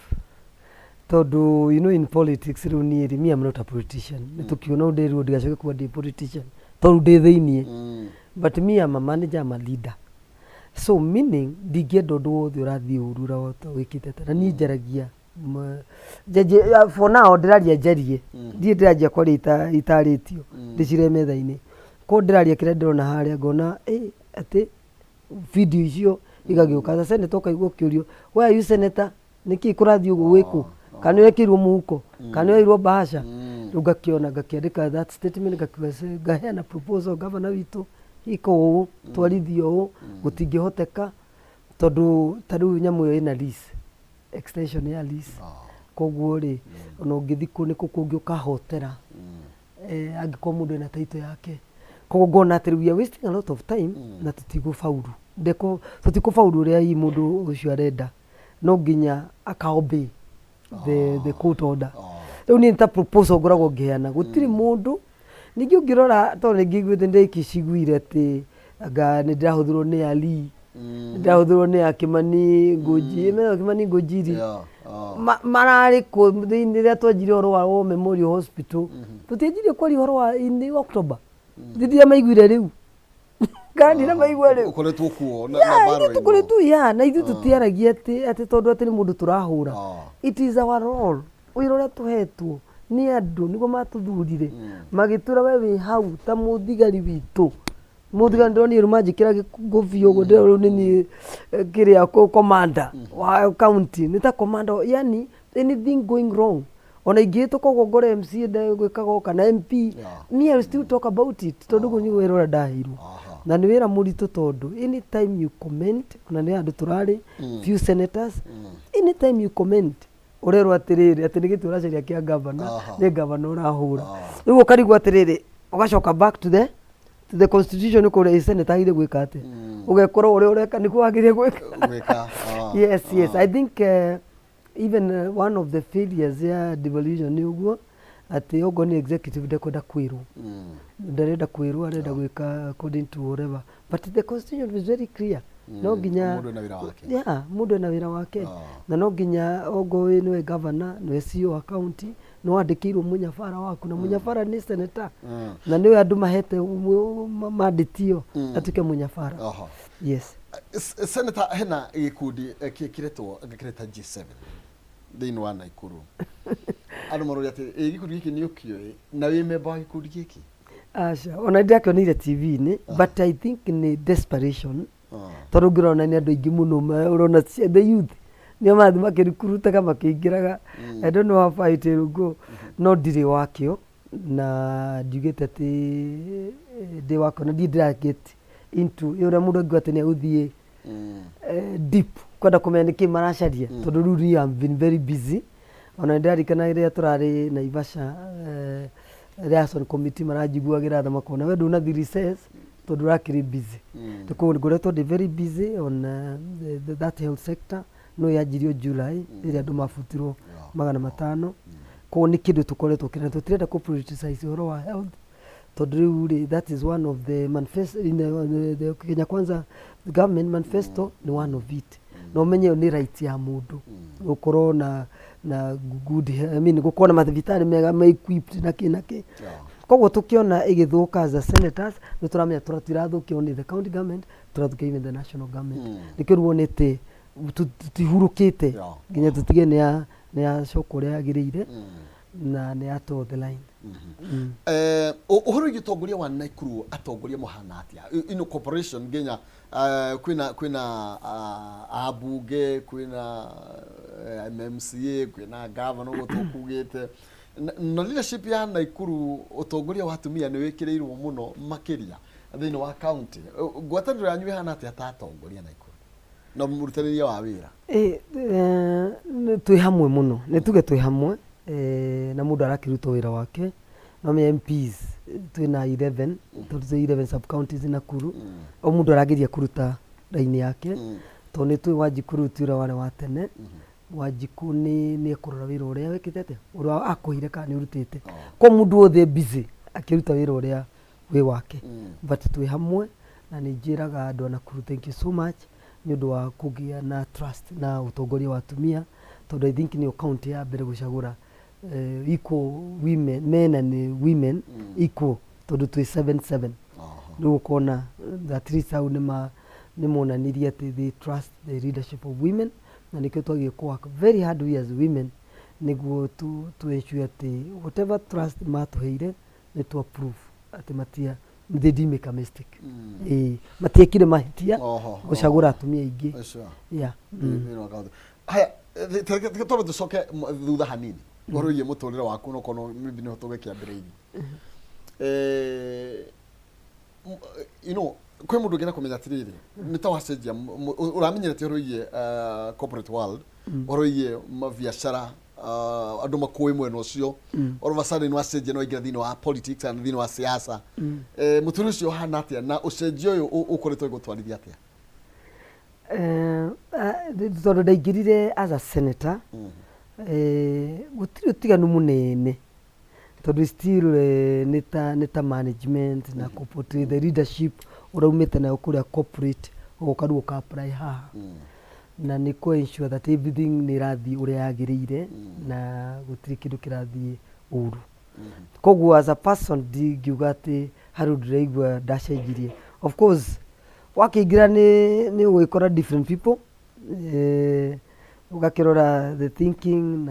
tondũ you know in politics, rĩu niĩ rĩ, me am not a politician. Nĩ tũkiona ũndũ rĩu ndigacoke kuga ndĩ politician tondũ ndĩ thĩiniĩ, but me am a manager, am a leader, so meaning ndingĩenda ũndũ wothe ũrathiĩ ũru ũrĩa wĩkĩte atĩa. Na niĩ njaragia for now ndĩraria njarie, ndirĩ ndĩranjia kwaria itarĩtio ndĩcire metha-inĩ. Koguo ndĩraria kĩrĩa ndĩrona harĩa, ngona atĩ video icio igagĩũka. As a senator ũkaigua ũkĩũrio, "Why are you senator? Nĩkĩ kũrathiĩ ũguo gwĩkũ? Kana nĩ wekĩrirwo mũhuko? Kana nĩ woirwo bahasha?" Rĩu ngakĩona ngakĩandĩka that statement, ngakiuga ngaheana proposal, governor witũ ika ũũ, twarithie ũũ, gũtingĩhoteka tondũ ta rĩu nyamũ ĩyo ĩna lease, extension ya lease. Koguo rĩ, ona ũngĩthiĩ kũ nĩ kũ kũngĩ ũkahotera angĩkorwo mũndũ ena title yake. Koguo ngona atĩ we are wasting a lot of time na tũtigũbauru, ndeko tũtikũbauru ũrĩa hihi mũndũ ũcio arenda. No nginya aka obey the court order. Rĩu niĩ nĩ ta proposal ngoragwo ngĩheana, gũtirĩ mũndũ. Ningĩ ũngĩrora, tondũ nĩ ngĩiguĩte, ndĩkĩciguire atĩ anga nĩ ndĩrahũthĩrwo nĩ Ali, nĩ ndĩrahũthĩrwo nĩ a Kimani Ngũnji, metagwo Kimani Ngũnjiri. Mararĩ kũ thĩinĩ rĩrĩa twanjirie ũhoro wa War Memorial Hospital? Tũtianjirie kwaria ũhoro wa in October, ndithia maiguire rĩu kana ndina maigua rĩu. Ũkoretwo kuo na Yeah, na mbaro ithuĩ ĩno. Tũkoretwo, ya, na ithuĩ tũtiaragia atĩ tondũ atĩ nĩ mũndũ tũrahũra. It is our role, wĩra ũrĩa tũhetwo nĩ andũ nĩguo matũthurire, magĩtwĩra we wĩ hau ta mũthigari witũ. Mũthigari ndĩronire rĩu manjĩkĩra ngũbia ũguo, ndĩrona rĩu nĩ niĩ kĩrĩa commander wa county, nĩ ta commander, yani anything going wrong, ona ingĩhĩtũka ũguo ngore MCA ndegwĩkaga ũũ kana MP, me I will still talk about it, tondũ ũguo nĩguo wĩra ũrĩa ndaheirwo. Na nĩ wĩra mũritũ, tondũ anytime you comment, ona nĩ handũ tũrarĩ few senators, anytime you comment ũrerwo atĩrĩrĩ atĩ nĩ gĩtĩ ũracaria kĩa gavana, nĩ gavana ũrahũra. Rĩu ũkarigwo atĩrĩrĩ, ũgacoka back to the constitution kũrĩa senator agĩrĩire gwĩka atĩa, ũgekora ũrĩa ũreka nĩguo wagĩrĩire gwĩka. Gwĩka. Yes, I think even one of the failures ya devolution nĩ ũguo atĩ okorwo nĩ executive ndekwenda kwĩrwo, ndarenda kwĩrwo, arenda gwĩka according to whatever, but the constitution is very clear, no nginya Mũndũ ena wĩra wake. Yeah, mũndũ ena wĩra wake. Na no nginya ogo wĩ nĩwe governor, nĩwe CEO wa county, nĩ wandĩkĩirwo mũnyabara waku, na mũnyabara nĩ senator, na nĩwe andũ mahete mandate ĩyo atuĩke mũnyabara. Yes. Senator, hena gĩkundi kĩretwo kĩreta G7 thĩinĩ wa Naikuru. Andũ maroria atĩ ĩ gĩkundi gĩkĩ nĩ ũkĩũĩ na wĩ memba wa gĩkundi gĩkĩ? Aca, ona ndĩrakĩoneire TV-inĩ, but I think nĩ desperation, tondũ ũngĩrona nĩ andũ aingĩ mũno ũrona the youth nĩo marathiĩ makĩrukurutaga makĩingĩraga. I don't know how far it will go, no ndirĩ wakĩo na ndiugĩte atĩ ndĩ wakĩo, na ndirĩ ndĩra get into ĩ ũrĩa mũndũ angiuga atĩ nĩ egũthiĩ deep kwenda kũmenya nĩkĩ maracaria, tondũ rĩu niĩ have been very busy. Ona nĩndĩrarikana rĩrĩa tũrarĩ Naivasha, liaison committee maranjiguagĩra tha makona we ndũnathiĩ recess tondũ ũrakĩrĩ busy. Koguo ngoretwo ndĩ very busy on that health sector no yanjirio July rĩrĩa andũ mabutirwo 500. Koguo nĩ kĩndũ tũkoretwo kĩna tũtirenda kũ politicize ũhoro wa health tondũ rĩu rĩ, that is one of the manifesto in the Kenya Kwanza government manifesto nĩ one of it. Na ũmenye ĩyo nĩ right ya mũndũ gũkorwo na good I mean gũkorwo na mathibitarĩ mega me equipped na kĩ na kĩ. Koguo tũkĩona ĩgĩthũka as a senators nĩ tũramenya tũtirathũkio nĩ the county government, tũrathũkio even the national government. Nĩkĩo rĩu wonete tũtihurũkĩte nginya tũtige nĩ yacoka ũrĩa yagĩrĩire na nĩ ya toe the line. Ũhoro wĩgiĩ ũtongoria wa Nakuru, atongoria mũhana atĩa ino corporation nginya kwĩna ambunge, kwĩna MMCA, kwĩna governor ũguo tũkugĩte, na leadership ya Nakuru, ũtongoria wa atumia nĩ wĩkĩrĩirwo mũno makĩria thĩinĩ wa county. Ngwatanĩro yanyu ĩhana atĩa ta atongoria Nakuru na mũrutanĩria wa wĩra? Twĩ hamwe mũno, nĩ tuge twĩ hamwe, na mũndũ arakĩruta wĩra wake. No me MPs twĩna 11, tondũ twĩ 11 sub counties Nakuru, o mũndũ arageria kũruta raini yake, tondũ nĩ tũĩ Wanjikũ rĩu ti ũrĩa warĩ wa tene. Wanjikũ nĩ ekũrora wĩra ũrĩa wĩkĩte atĩa, ũrĩa akũheire kana nĩ ũrutĩte. Ko mũndũ wothe busy akĩruta wĩra ũrĩa wĩ wake, but twĩ hamwe na nĩ njĩraga andũ a Nakuru thank you so much nĩ ũndũ wa kũgĩa na trust na ũtongoria wa atumia, tondũ I think nĩyo county ya mbere gũcagũra equal women, men and women equal, tondũ twĩ 7-7. Rĩu ũkona at least hau nĩ monanirie atĩ they trust the leadership of women, na nĩkĩo twagĩrĩirwo kũ work very hard we as women nĩguo tu ensure atĩ whatever trust matũheire nĩ tu approve atĩ matia they didn't make a mistake. Ĩĩ, matiekire mahĩtia gũcagũra atumia aingĩ. Yeah. Thĩinĩ wa county. Haya, reke twambe tũcoke thutha hanini ũhoro wĩgiĩ mũtũrĩre waku, no korwo maybe nĩho tũgĩkĩambĩrĩirie. Kwĩ mũndũ ũngĩenda kũmenya atĩrĩrĩ, nĩ ta wacenjia ũramenyerete ũhoro wĩgiĩ corporate world, ũhoro wĩgiĩ mabiacara, andũ makũĩ mwena ũcio, all of a sudden wacenjia na waingĩra thĩinĩ wa politics and thĩinĩ wa siasa. Mũtũrĩre ũcio ũhana atĩa na ũcenjio ũyũ ũkoretwo ũgĩgũtwarithia atĩa? Tondũ ndaingĩrire as a senator, gũtirĩ ũtiganu mũnene, tondũ still nĩ ta management na corporate, the leadership ũraumĩte nayo kũrĩa corporate ũgoka rĩu ũka apply haha, na nĩ kũ ensure that everything nĩ ĩrathiĩ ũrĩa yagĩrĩire na gũtirĩ kĩndũ kĩrathiĩ ũru. Koguo as a person ndingiuga atĩ harĩ ũndũ ndĩraigua ndacenjirie. Of course wakĩingĩra nĩ ũgũgĩkora different people, ũgakĩrora the thinking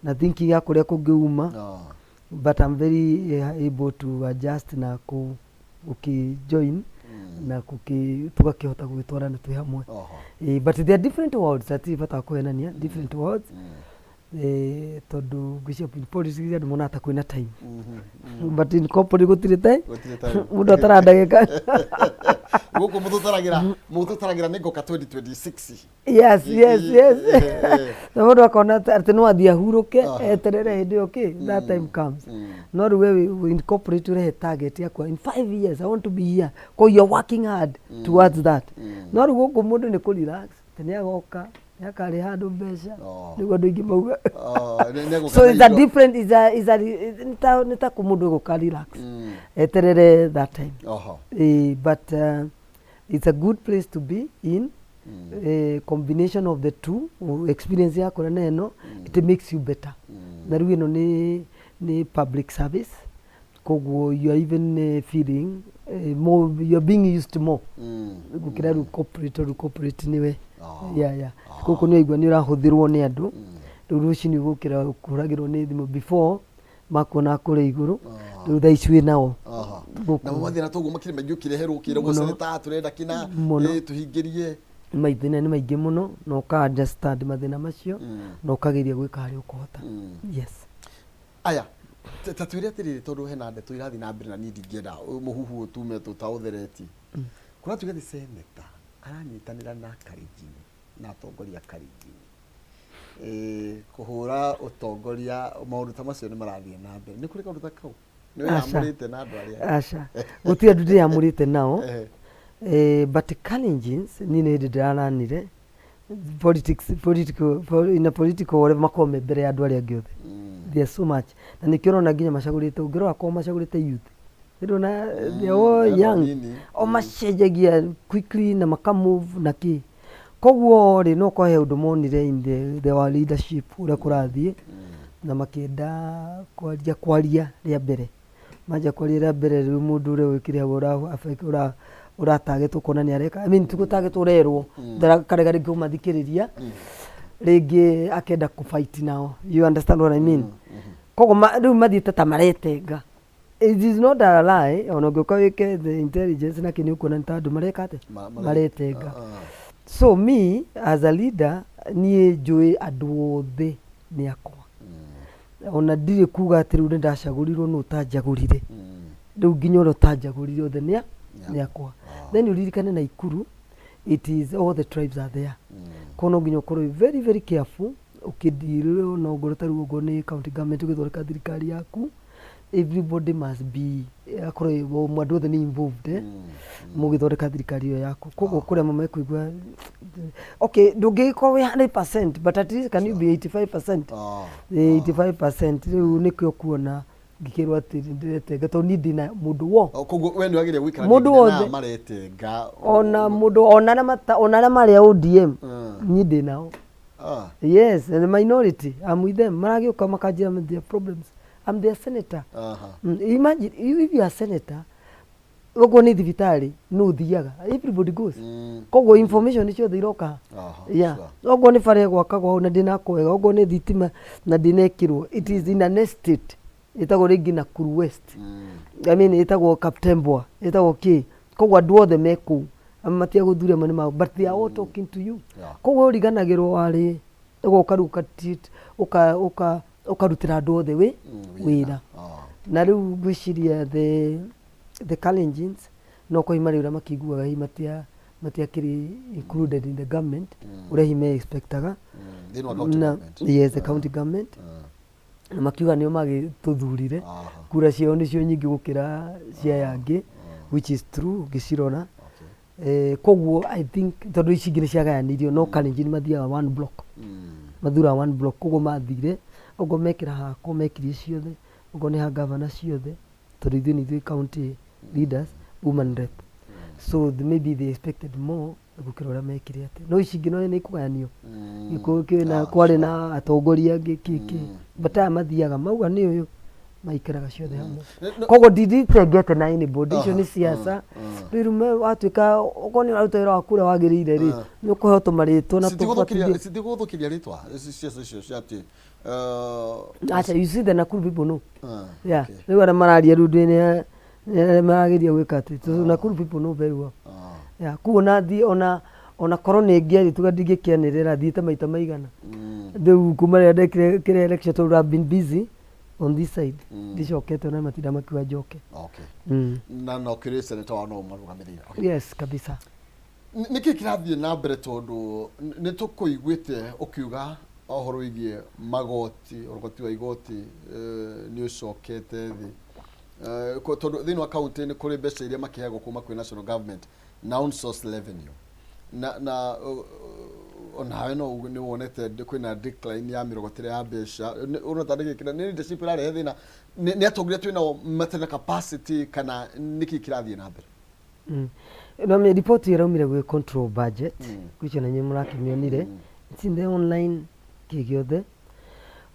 na thinking ya kũrĩa kũngĩ uma, but I'm very able to adjust na gũkĩ join na gũkĩ tũgakĩhota gũgĩtwarana twĩ hamwe. But they are different worlds, hatirĩ bata wa kũhenania, different worlds, tondũ ngwĩciria in politics andũ monaga ta kwĩna time, but in corporate gũtirĩ time. Gũtirĩ time. Mũndũ atara ndagĩka. Gũkũ mũtũtaragĩra nĩ ngoka 2026. Yes. Na mũndũ akona atĩ no athiĩ ahurũke, eterere hĩndĩ ĩyo kĩ that time comes. No rĩu we in corporate ũrehe target yakwa, in 5 years I want to be here, ko you are working hard towards that. No rĩu gũkũ mũndũ nĩ kũ relax atĩ nĩ agoka nĩ akarĩha andũ mbeca, nĩguo andũ aingĩ mauga. Oh, nĩ egũka So na it's a indo. different, is a nĩ ta mũndũ egũka relax, eterere that time. But it's a good place to be in, combination of the two, experience yakwa na ĩno, it makes you better. Na rĩu ĩno nĩ public service, koguo you are even feeling more, you are being used more gũkĩra rĩu corporate, tondũ corporate nĩwe yeah. Gũkũ nĩ waigua nĩ ũrahũthĩrwo nĩ andũ. Rĩu rũcinĩ gũkĩra kũhũragĩrwo nĩ thimũ before makuona kũrĩa igũrũ, rĩu thaa ici wĩ nao gũkũ. Namo mathĩna toguo makĩrĩ maingĩ ũkĩreherwo ũkĩragwo Mũno. seneta tũrenda kĩna Mũno. Tũhingĩrie. Mathĩna nĩ maingĩ mũno na ũka understand mathĩna macio na ũkageria gwĩka harĩa ũkũhota. Yes. Aya, ta twĩre atĩrĩrĩ, tondũ hena ndeto irathiĩ na mbere na niĩ ndingĩenda mũhuhu ũyũ tume tũtaũtheretie. Kũratuĩka atĩ seneta aranyitanĩra na Kalenjin na atongoria a Kalenjin. Kũhũra ũtongoria maũndũ ta macio nĩ marathiĩ na mbere. Nĩ kũrĩ kaũndũ ta kau? Nĩ Aca. wĩyamũrĩte na andũ arĩa? Aca, gũtirĩ andũ ndĩyamũrĩte nao. But Kalenjins niĩ nĩ hĩndĩ ndĩraranire politics, political, in a political whatever, makoragwo me mbere ya andũ arĩa angĩ othe. They are so much, na nĩkĩo ũrona nginya macagũrĩte, ũngĩrora kwao macagũrĩte youth. Ndĩrona they are all andũ young. anini. O macenjagia quickly na makamove na kĩ. Koguo rĩ, no korwo he ũndũ monire in the our leadership ũrĩa kũrathiĩ, na makĩenda kwaria rĩa mbere. Manjia kwaria rĩa mbere, rĩu mũndũ ũrĩa wĩkĩre hau ũratargetwo ũkona nĩ areka, I mean, ti gũtargetwo, ũrerwo, karega rĩngĩ kũmathikĩrĩria, rĩngĩ akenda kũ fight nao, you understand what I mean? Koguo rĩu mathiĩte ta maretenga. It is not a lie, ona ũngĩũka wĩke the intelligence na kĩ, nĩ ũkuona nĩ ta andũ mareka atĩa, maretenga. So me as a leader, niĩ njũĩ andũ othe nĩ akwa. Ona ndirĩ kuga atĩ rĩu nĩ ndacagũrirwo, nũ ũtanjagũrire. Rĩu nginya ũrĩa ũtanjagũrire, othe nĩ akwa. Then ũririkane Naikuru, it is all the tribes are there. Koguo no nginya ũkorwo wĩ very very careful ũkĩdeal, ona ongorwo ta rĩu okorwo nĩ county government ũgĩthondeka thirikari yaku, everybody must be, akorwo andũ othe nĩ involved, mũgĩthondeka thirikari ĩyo yaku. Koguo kũrĩa amwe mekũigua, okay, ndũngĩgĩkorwo wĩ 100%, but at least can you be 85%? 85%. Rĩu nĩkĩo kuona ngĩkĩrwo atĩ ndĩretenga, tondũ niĩ ndĩna mũndũ wo O, koguo we nĩ wagĩrĩire gũikara Mũndũ nginya na wothe. maretenga. Ona mũndũ, ona arĩa ona arĩa marĩ a ODM, niĩ ndĩ nao. Yes, and the minority, I'm with them. Maragĩũka makanjĩra their problems. I'm their senator. Imagine if you are senator, okorwo nĩ thibitarĩ no ũthiaga, everybody goes. Koguo information ciothe iroka. Yeah. Okorwo nĩ bara ĩgwakagwo hau na ndĩnakwo wega, okorwo nĩ thitima na ndĩnekĩrwo, it is in an estate ĩtagwo rĩngĩ Nakuru West. I mean, ĩtagwo Kaptembwa, ĩtagwo kĩ. Koguo andũ othe me kũu, amwe matia gũthuria, amwe nĩ ma, but they are all talking to you. Koguo ũriganagĩrwo warĩ ũgoka rĩu ũkarutĩra andũ othe wĩ wĩra. Na rĩu ngwĩciria the Kalenjins no kwa marĩ ũrĩa makĩiguaga hihi matiakĩrĩ included in the government ũrĩa hihi me expectaga. Thĩinĩ wa county Na government. Yes, the county government. Na makiuga nĩo magĩtũthurire. Kura ciao nĩcio nyingĩ gũkĩra cia aya angĩ, which is true ũngĩcirora. Koguo I think tondũ ici ingĩ nĩ ciagayanirio, no Kalenjin mathiaga one block. Mathuraga one block. Koguo mathire okorwo mekĩra hakwa mekirie ciothe, okorwo nĩ ha governor ciothe, tondũ ithuĩ nĩ ithuĩ county leaders, woman rep. So maybe they expected more gũkĩra ũrĩa mekire, atĩ no ici ingĩ no nĩ ikũgayanio. Kwĩna kwarĩ na atongoria angĩ kĩ kĩ, but aya mathiaga mauga nĩ ũyũ, maikaraga ciothe hamwe. Koguo nditengete na anybody. Icio nĩ ciaca. Rĩu watuĩka okorwo nĩ ũraruta wĩra waku ũrĩa wagĩrĩire rĩ, nĩ ũkũheo tũmarĩtwa na tũbuatithio. Citigũthũkĩria rĩtwa ici ciaca icio cia atĩ Acha, you see, the Nakuru people know. Yeah. Rĩu arĩa mararia rĩu ndĩ nĩ arĩa marageria gwĩka atĩ, so Nakuru people know very well. Yeah, koguo na thiĩ ona korwo nĩ ngĩaria tuga ndingĩkĩanĩrĩra, thiĩte maita maigana rĩu kuma rĩrĩa ndekire kĩrĩa election, tondũ I've been busy on this side. Ndicokete, ona matinda makiuga njoke. Na no kĩrĩ senator wao no ũmarũgamĩrĩire. Okay. Yes, kabisa. Nĩ kĩĩ kĩrathiĩ na mbere, tondũ nĩ tũkũiguĩte ũkiuga ũhoro wĩgiĩ magoti, ũrogoti wa igoti nĩ ũcokete thĩ? Tondũ thĩinĩ wa county nĩ kũrĩ mbeca iria makĩheagwo kuma kwĩ national government na own source revenue, na onawe no uge nĩ wonete kwĩna decline ya mĩrogotere ya mbeca. Ũrona ta nĩkĩ nĩ leadership ĩrarehe thĩna, nĩ atongoria twĩnao matarĩ na capacity, kana nĩkĩ kĩrathiĩ na mbere? No me report ĩraumire gwĩ control budget, gwĩcio na inyuĩ mũrakĩmĩonire. It's in the online kĩ gĩothe.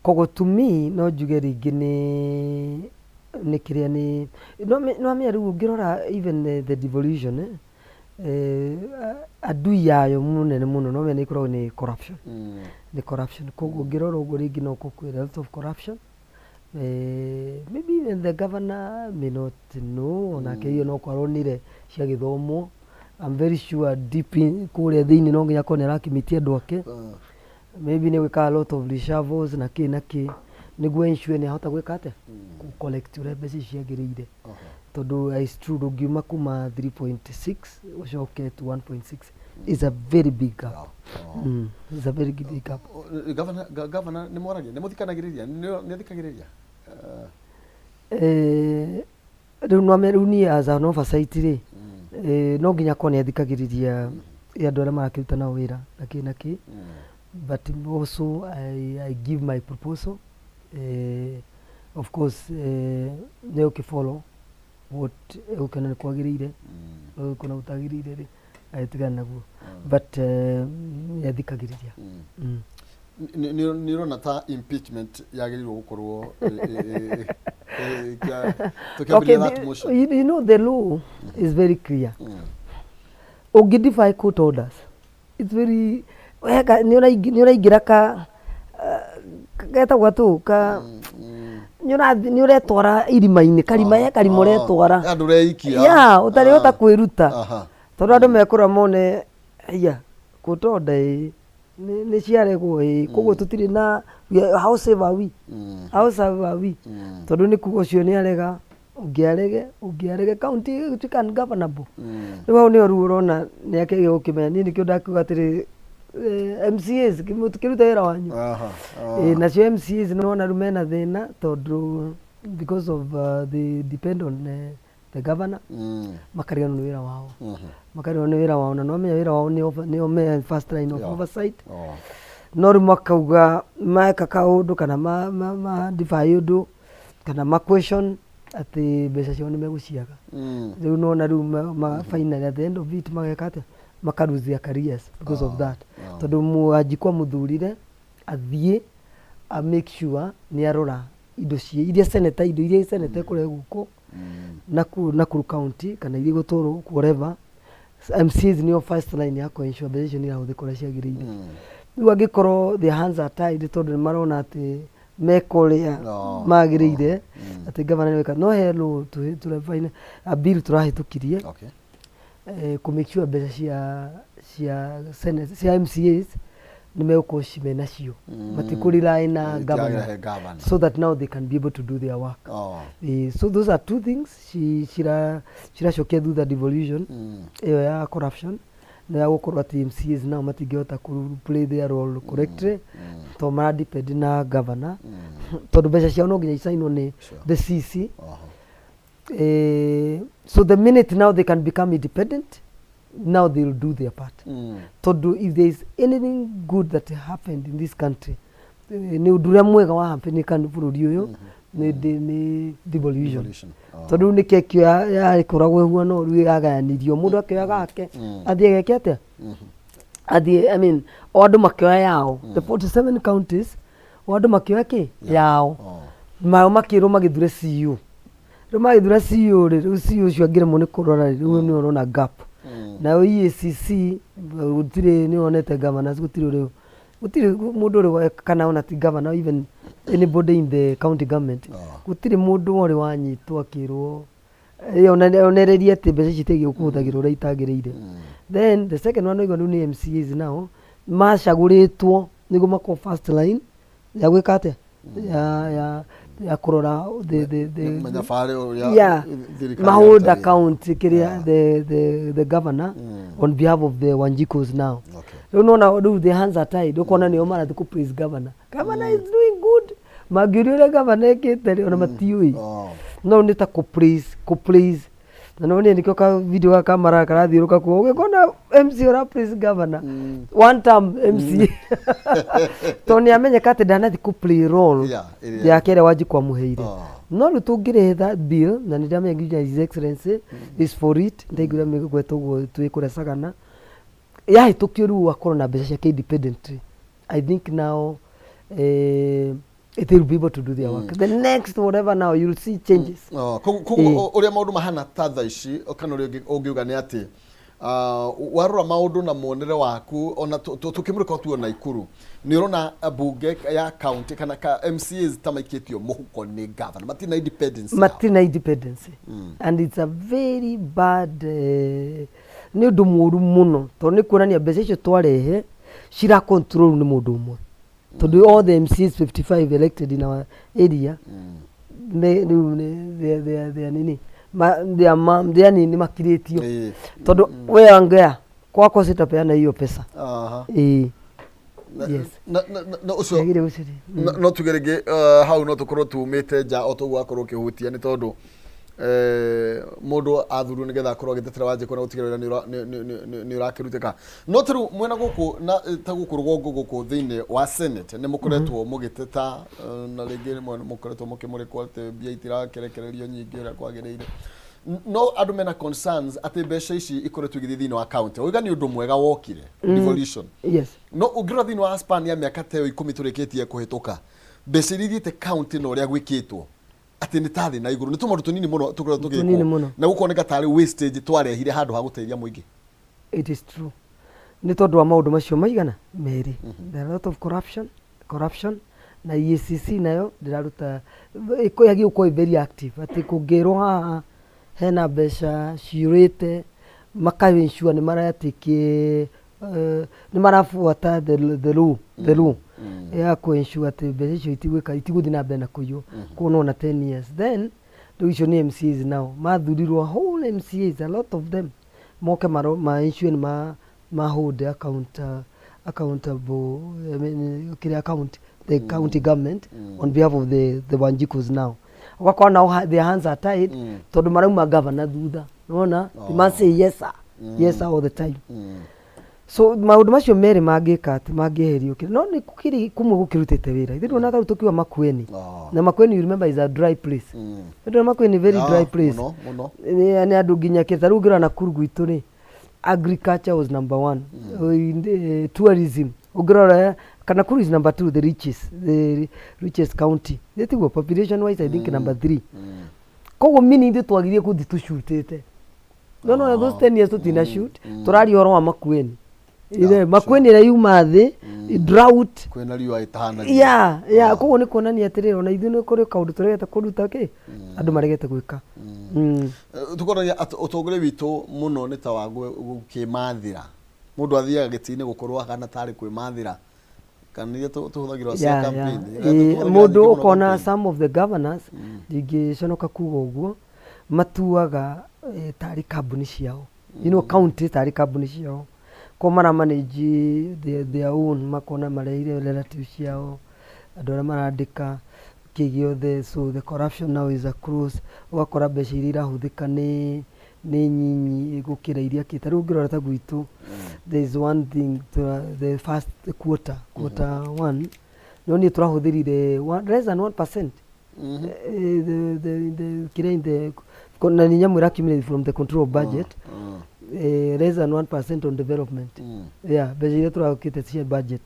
Koguo to me no njuge rĩngĩ nĩ kĩrĩa nĩ no amenya rĩu ũngĩrora even the devolution, adui yayo mũnene mũno no menya nĩ ĩkoragwo nĩ corruption. Nĩ corruption. Koguo ũngĩrora ũguo rĩngĩ no ũkorwo kwĩ lot of corruption. Maybe even the governor may not know, onake iyo no aronire ciagĩthomwo. I'm very sure deep in kũrĩa thĩinĩ no nginya akorwo nĩ arakĩmitia andũ ake. Maybe nĩ gwĩka a lot of reshuffles na kĩ na kĩ, nĩguo ensure nĩ ahota gwĩka atĩa, kũ collect ũrĩa mbeca ici ciagĩrĩire. Tondũ it's true, ndũngiuma kuma 3.6 ũcoke to 1.6. Is a very big gap. Is a very big gap. Governor, governor nĩ mwaragia, nĩ mũthikanagĩrĩria, nĩ athikagĩrĩria? Rĩu nwame rĩu niĩ as an oversight rĩ, no nginya akorwo nĩ athikagĩrĩria andũ arĩa marakĩruta nao wĩra na kĩ na kĩ, but also I give my proposal. Of course, nĩ ũkĩ follow what egũkĩona nĩ kwagĩrĩire, egũkĩona gũtagĩrĩire rĩ, agĩtigana naguo, but nĩ athikagĩrĩria. Nĩ ũrona ta impeachment yagĩrĩirwo gũkorwo Okay, tũkĩambĩrĩria that motion? You know the law is very clear. Ũngĩ defy court orders, it's very weka nĩ ũraingĩra ka getagwo atũ ka nĩ ũretwara irima-inĩ, karima he karima ũretwara. Andũ ũreikia. Ya ũtarĩhota kwĩruta tondũ andũ mekũra mone ya court order ĩ nĩ ciaregwo ĩ, koguo tũtirĩ na how safe are we? How safe are we? Tondũ nĩ kuga ũcio nĩ arega, ũngĩ arege, ũngĩ arege, county ĩgũtuĩka ungovernable. Rĩu hau nĩho rĩu ũrona nĩ akĩgeria gũkĩmenya. Niĩ nĩkĩo ndakiuga atĩrĩ, MCAs mũtikĩrute wĩra wanyu. Nacio MCAs nĩwona rĩu mena thĩna tondũ because of they depend on the governor, makariganwo nĩ wĩra wao, makariganwo nĩ wĩra wao, na nĩwamenya wĩra wao nĩo me first line of oversight. No rĩu makauga meka kaũndũ kana ma defy ũndũ kana ma question atĩ mbeca ciao nĩ megũciaga. Rĩu nona rĩu finally at the end of it mageka atĩa? Maka lose their careers because of that, tondũ Wanjikũ amũthurire athiĩ a make sure nĩ arora indo cia iria senator, indo iria senator ĩkũrehe gũkũ Nakuru County kana iria igũtwarwo whatever. MCAs nĩo first line ya kũ ensure mbeca icio nĩ irahũthĩka ũrĩa ciagĩrĩire. Rĩu angĩkorwo their hands are tied tondũ nĩ marona atĩ meka ũrĩa magĩrĩire, atĩ governor nĩweka no he law a bill tũrahĩtũkirie kũ make sure mbeca cia Senate, cia MCAs nĩ megũkorwo mena cio, matikũ rely na governor, Itiagĩrĩre governor. so that now they can be able to do their work. So those are two things ciracokia thutha devolution ĩyo ya corruption na ya gũkorwo atĩ MCAs nao matingĩhota kũ play their role correctly tondũ mara depend na governor, tondũ mbeca ciao no nginya icainwo nĩ the CC. So the minute now they can become independent, now they'll do their part, tondũ if there is anything good that happened in this country, nĩ ũndũ ũrĩa mwega wa happen kan bũrũri ũyũ nĩ devolution. Devolution. Tondũ rĩu nĩ kekio yakoragwo ĩhuana ũru, yagayanirio, mũndũ akĩoya gake athiĩ ageke atĩa, athiĩ, I mean, o andũ makĩoya yao, the 47 counties, o andũ makĩoya kĩ yao. Mao makĩrwo magĩthure CEO. Rĩu magĩthura CEO rĩ, rĩu CEO ũcio angĩremwo nĩ kũrora rĩ, rĩu nĩ ũrona gap. Nayo EACC gũtirĩ, nĩ wonete governors gũtirĩ ũrĩ, gũtirĩ mũndũ ũrĩ kana ona ti governor, even anybody in the county government, gũtirĩ mũndũ ũrĩ wanyitwo akĩrwo onererie atĩ mbeca ici itiagĩrĩirwo kũhũthagĩrwo ũrĩa itagĩrĩire. Then the second one ũigua rĩu nĩ MCAs nao macagũrĩtwo nĩguo makorwo first line ya gwĩka atĩa, ya kũrora the Manyabare ũrĩa thirikari mahold ĩrarutĩra. account kĩrĩa the governor on behalf of the Wanjikos now. Rĩu nona rĩu the hands are tied, ũkona nĩo marathiĩ kũ praise governor. Governor is doing good. Mangĩũria ũrĩa governor ekĩte rĩ, ona matiũĩ. No nĩ ta kũ praise na no nĩ nĩkĩo ka video gaka mara karathiũrũka kuo, ũgĩkona MC ũra praise governor, one term MC, tondũ nĩ amenyeka atĩ ndanathiĩ kũ play role Yeah, ĩrĩa- yake ĩrĩa Wanjikũ amũheire. No rĩu tũngĩrehe that bill, na nĩ ndamenya nginya His Excellency is for it, ndaiguire mĩgweta ũguo twĩ kũrĩa Sagana, yahĩtũkio rĩu akorwo na mbeca ciake independently, I think now it will be able to do their work. The next whatever, now you'll see changes. Oh, koguo ũrĩa maũndũ mahana ta thaa ici, kana ũrĩa ũngiuga nĩ atĩ warora maũndũ na muonere waku, ona tũkĩmũrĩka tuo Naikuru, nĩ ũrona mbunge ya county kana ka MCAs ta maikĩtio mũhuko nĩ governor, matirĩ na independence yao. Matirĩ independence and it's a very bad, nĩ ũndũ mũru mũno, tondũ nĩ kuonania mbeca icio twarehe cira control nĩ mũndũ ũmwe, tondũ all the MCAs 55 elected in our area rĩu they are nini, they are nini, makirĩtio, tondũ we ongea. Kwakwa sitapeana hiyo pesa. Ĩĩ. Yes. Na ũcio Yagire gũciri. No tuge rĩngĩ hau no tũkorwo tumĩte nja o toguo akorwo ũkĩhutia, nĩ tondũ mũndũ athurwo nĩgetha akorwo agĩtetera Wanjikũ na gũtigĩrĩra nĩ ũrakĩrutĩka. No ta rĩu mwena gũkũ na ta gũkũ rũgongo gũkũ thĩinĩ wa Senate nĩ mũkoretwo mũgĩteta, na rĩngĩ rĩmwe nĩ mũkoretwo mũkĩmũrĩkwo atĩ mbia itirakĩrekererio nyingĩ ũrĩa kwagĩrĩire, no andũ mena concerns atĩ mbeca ici ikoretwo igĩthiĩ thĩinĩ wa county. Oiga nĩ ũndũ mwega wokire, devolution. No ũngĩrora thĩinĩ wa span ya mĩaka ta ĩyo 10 tũrĩkĩtie kũhĩtũka, mbeca iria ithiĩte county na ũrĩa gwĩkĩtwo atĩ nĩ ta thĩ na igũrũ, nĩ tũmaũndũ tũnini mũno tũkoretwo Tũnini tũgĩkwo mũno. na gũkoneka tarĩ wastage twarehire handũ ha gũteithia mũingĩ. It is true, nĩ tondũ wa maũndũ macio maigana merĩ. There are a lot of corruption na EACC nayo ndĩraruta, yagiĩ gũkorwo ĩ very active, atĩ kũngĩrwo haha hena mbeca ciũrĩte, maka ensure nĩ maratĩkie, nĩ marabuata the law ya kũ ensure atĩ mbeca icio itigwĩka, itigũthiĩ na mbere na kũiywo. Koguo nona 10 years then rĩu icio nĩ MCAs nao mathurirwo, whole MCAs, a lot of them moke ma ensure nĩ ma hold accountable, I mean, kĩrĩa account the county government on behalf of the Wanjikus. Now ũgakora nao their hands are tied, tondũ marauma governor thutha, nona they must say yes sir, yes sir all the time. So maũndũ macio merĩ mangĩka atĩ mangĩeherio kĩrĩ no nĩ kũkĩrĩ kũmwe gũkĩrutĩte wĩra. Ithuĩ ndũona tarĩu tũkiuga Makueni, na Makueni, you remember, is a dry place. Ndũona Makueni very dry place. Mũno mũno. Nĩ andũ nginya kĩ tarĩu ũngĩrora Nakuru gwitũ rĩ, agriculture was number one. Tourism ũngĩrora kana Nakuru is number two, the richest county. Nĩ tiguo? Population wise, I think number three. Koguo mini ithuĩ twagirie gũthiĩ tũcutĩte, no those 10 years tũtina shoot. Tũraria ũhoro wa Makueni. Ile Makueni ĩrĩa yuma thĩ drought. Kwĩna riũa ĩtahana. Yeah, koguo nĩ kuonania atĩrĩrĩ, ona ithuĩ nĩ kũrĩ kaũndũ tũregete kũruta kĩ andũ maregete gwĩka. Tukonania atĩ ũtongoria witũ mũno nĩ ta wa gũkĩmathĩra. Mũndũ athiaga gĩtĩ-inĩ gũkorwo ahana tarĩ kwĩmathĩra, kana iria tũhũthagĩrwo cia campaign. Iria tũhũthagĩra Mũndũ nyingĩ mũno ũkona campaign. Some of the governors, ndingĩconoka kuga ũguo, matuaga tarĩ kambuni ciao, county tarĩ kambuni ciao, ko mara manage their own, makona marehire relatives ciao, andũ arĩa marandĩka kĩ gĩothe. So the corruption now is across. Ũgakora mbeca iria irahũthĩka nĩ nyinyi gũkĩra iria kĩ. Ta rĩu ũngĩrora ta gwitũ, there is one thing, the first quarter one, no niĩ tũrahũthĩrire less than 1%. The kĩrĩa in the na nĩ nyamũ ĩrakiumire from the control of budget, less than 1% on development. Yeah, mbeca iria tũrakĩte cia budget,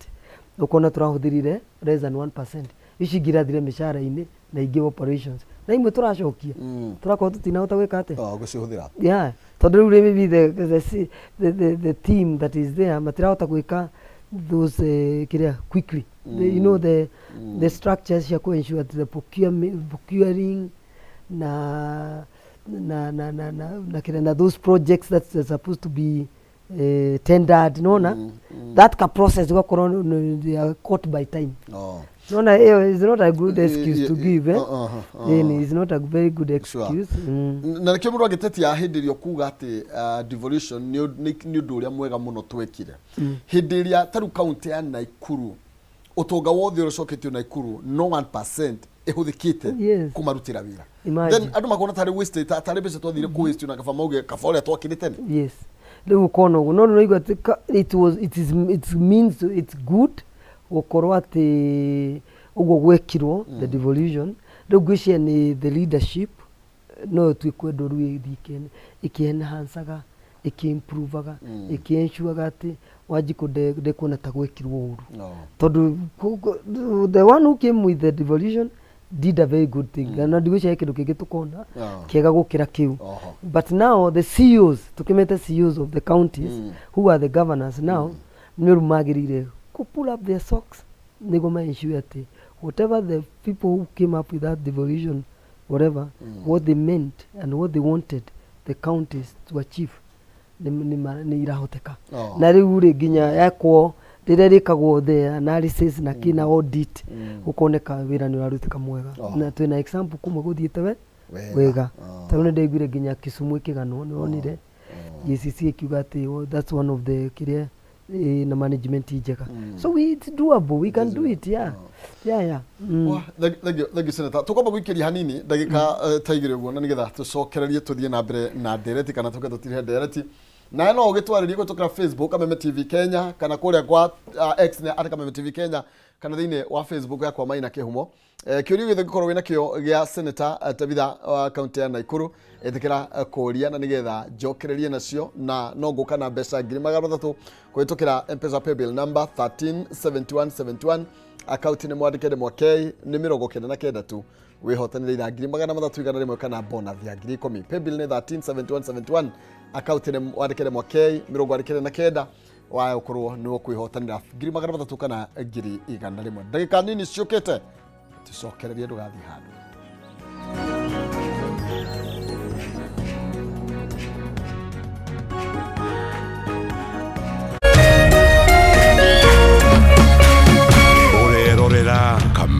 ũkona tũrahũthĩrire less than 1%. Ici ingĩ irathire mĩcara-inĩ na ingĩ operations, na imwe tũracokia, tũrakorwo tũtinahota gwĩka atĩa? Oh, gũcihũthĩra. Yeah, tondũ rĩu maybe the team that is there matirahota gwĩka those kĩrĩa quickly, the, you know the the structures cia ku ensure that the procuring na kĩrĩa na those projects that are supposed to be tendered, nona that ka process ugakorwo they are caught by time. Nona ĩyo is not a good excuse to give, eh? It's not a very good excuse. Na nĩkĩo mũndũ angĩtetia hĩndĩ ĩrĩa ũkuga atĩ devolution nĩ ũndũ ũrĩa mwega mũno twekire, hĩndĩ ĩrĩa ta rĩu kaunti ya Naikuru, ũtonga wothe ũrĩa ũcoketio Naikuru no 1% ĩhũthĩkĩte kũmarutĩra wĩra. Imagine. Then andũ makona tarĩ waste, tarĩ mbeca twathire kũ waste, na kaba mauge kaba ũrĩa twakĩrĩ tene. Yes, rĩu ũkona ũguo, no nĩraigua atĩ it was it is it means it's good gũkorwo atĩ ũguo gwekirwo the devolution. Rĩu ngwĩciria nĩ the leadership no ĩtuĩkwo rĩu ĩthiĩ ĩkĩ-enhancaga, ĩkĩ-improvaga, ĩkĩ-ensureaga atĩ Wanjikũ ndekuona ta gwekirwo ũru. No. Tondũ the one who came with the devolution did a very good thing, na ndigwĩciria kĩndũ kĩngĩ tũkona kĩega gũkĩra kĩu. But now the CEOs, tukimete CEOs of the counties, who are the governors now, nĩ rĩu magĩrĩire ku pull up their socks nĩguo ma ensure atĩ whatever the people who came up with that devolution, whatever, what they meant and what they wanted the counties to achieve, nĩ irahoteka. Na rĩu rĩ, nginya yakwo rĩrĩa rĩkagwo the analysis na kĩ na audit, gũkoneka wĩra nĩ ũrarutĩka mwega. Na twĩna example kumwe gũthiĩte we Wega. Wega. Tarĩu nĩ ndaiguire nginya Kisumu ĩkĩganwo, nĩ wonire. EACC ĩkiuga atĩ, oh, that's one of the kĩrĩa na management njega. So it's doable, we can do it. Yeah. Wah, thank you, thank you, Senator. Tũkwamba gũikĩria hanini ndagĩka ta 2 ũguo na nĩgetha tũcokererie tũthiĩ na mbere na ndereti kana tũke tũtirihe ndereti. Nawe no ũgĩtwarĩrie kũhĩtũkĩra Facebook Kameme TV Kenya kana kũrĩa kwa X nĩ at Kameme TV Kenya kana thĩinĩ wa Facebook yakwa Maina Kĩhumo. Kĩũria gĩothe ũngĩkorwo wĩna kĩo gĩa Senator Tabitha wa kaunti ya Nakuru, ĩtĩkĩra kũria na nĩgetha njokererie nacio, na no ngũka na mbeca 300,000 kũhĩtũkĩra M-Pesa paybill number 137171, akaunti nĩ mwandĩke ndemwa K nĩ 99 tu, wĩhotanĩre ira 300,000, 100 kana bonus ya 10,000. Paybill nĩ 137171, akaunti nĩ mwandĩke ndemwa K 99, waya ũkorwo nĩ ũkwĩhotanĩra 300,000 kana 100,000. Ndagĩka nini ciũkĩte tũcokererie, ndũgathiĩ handũ.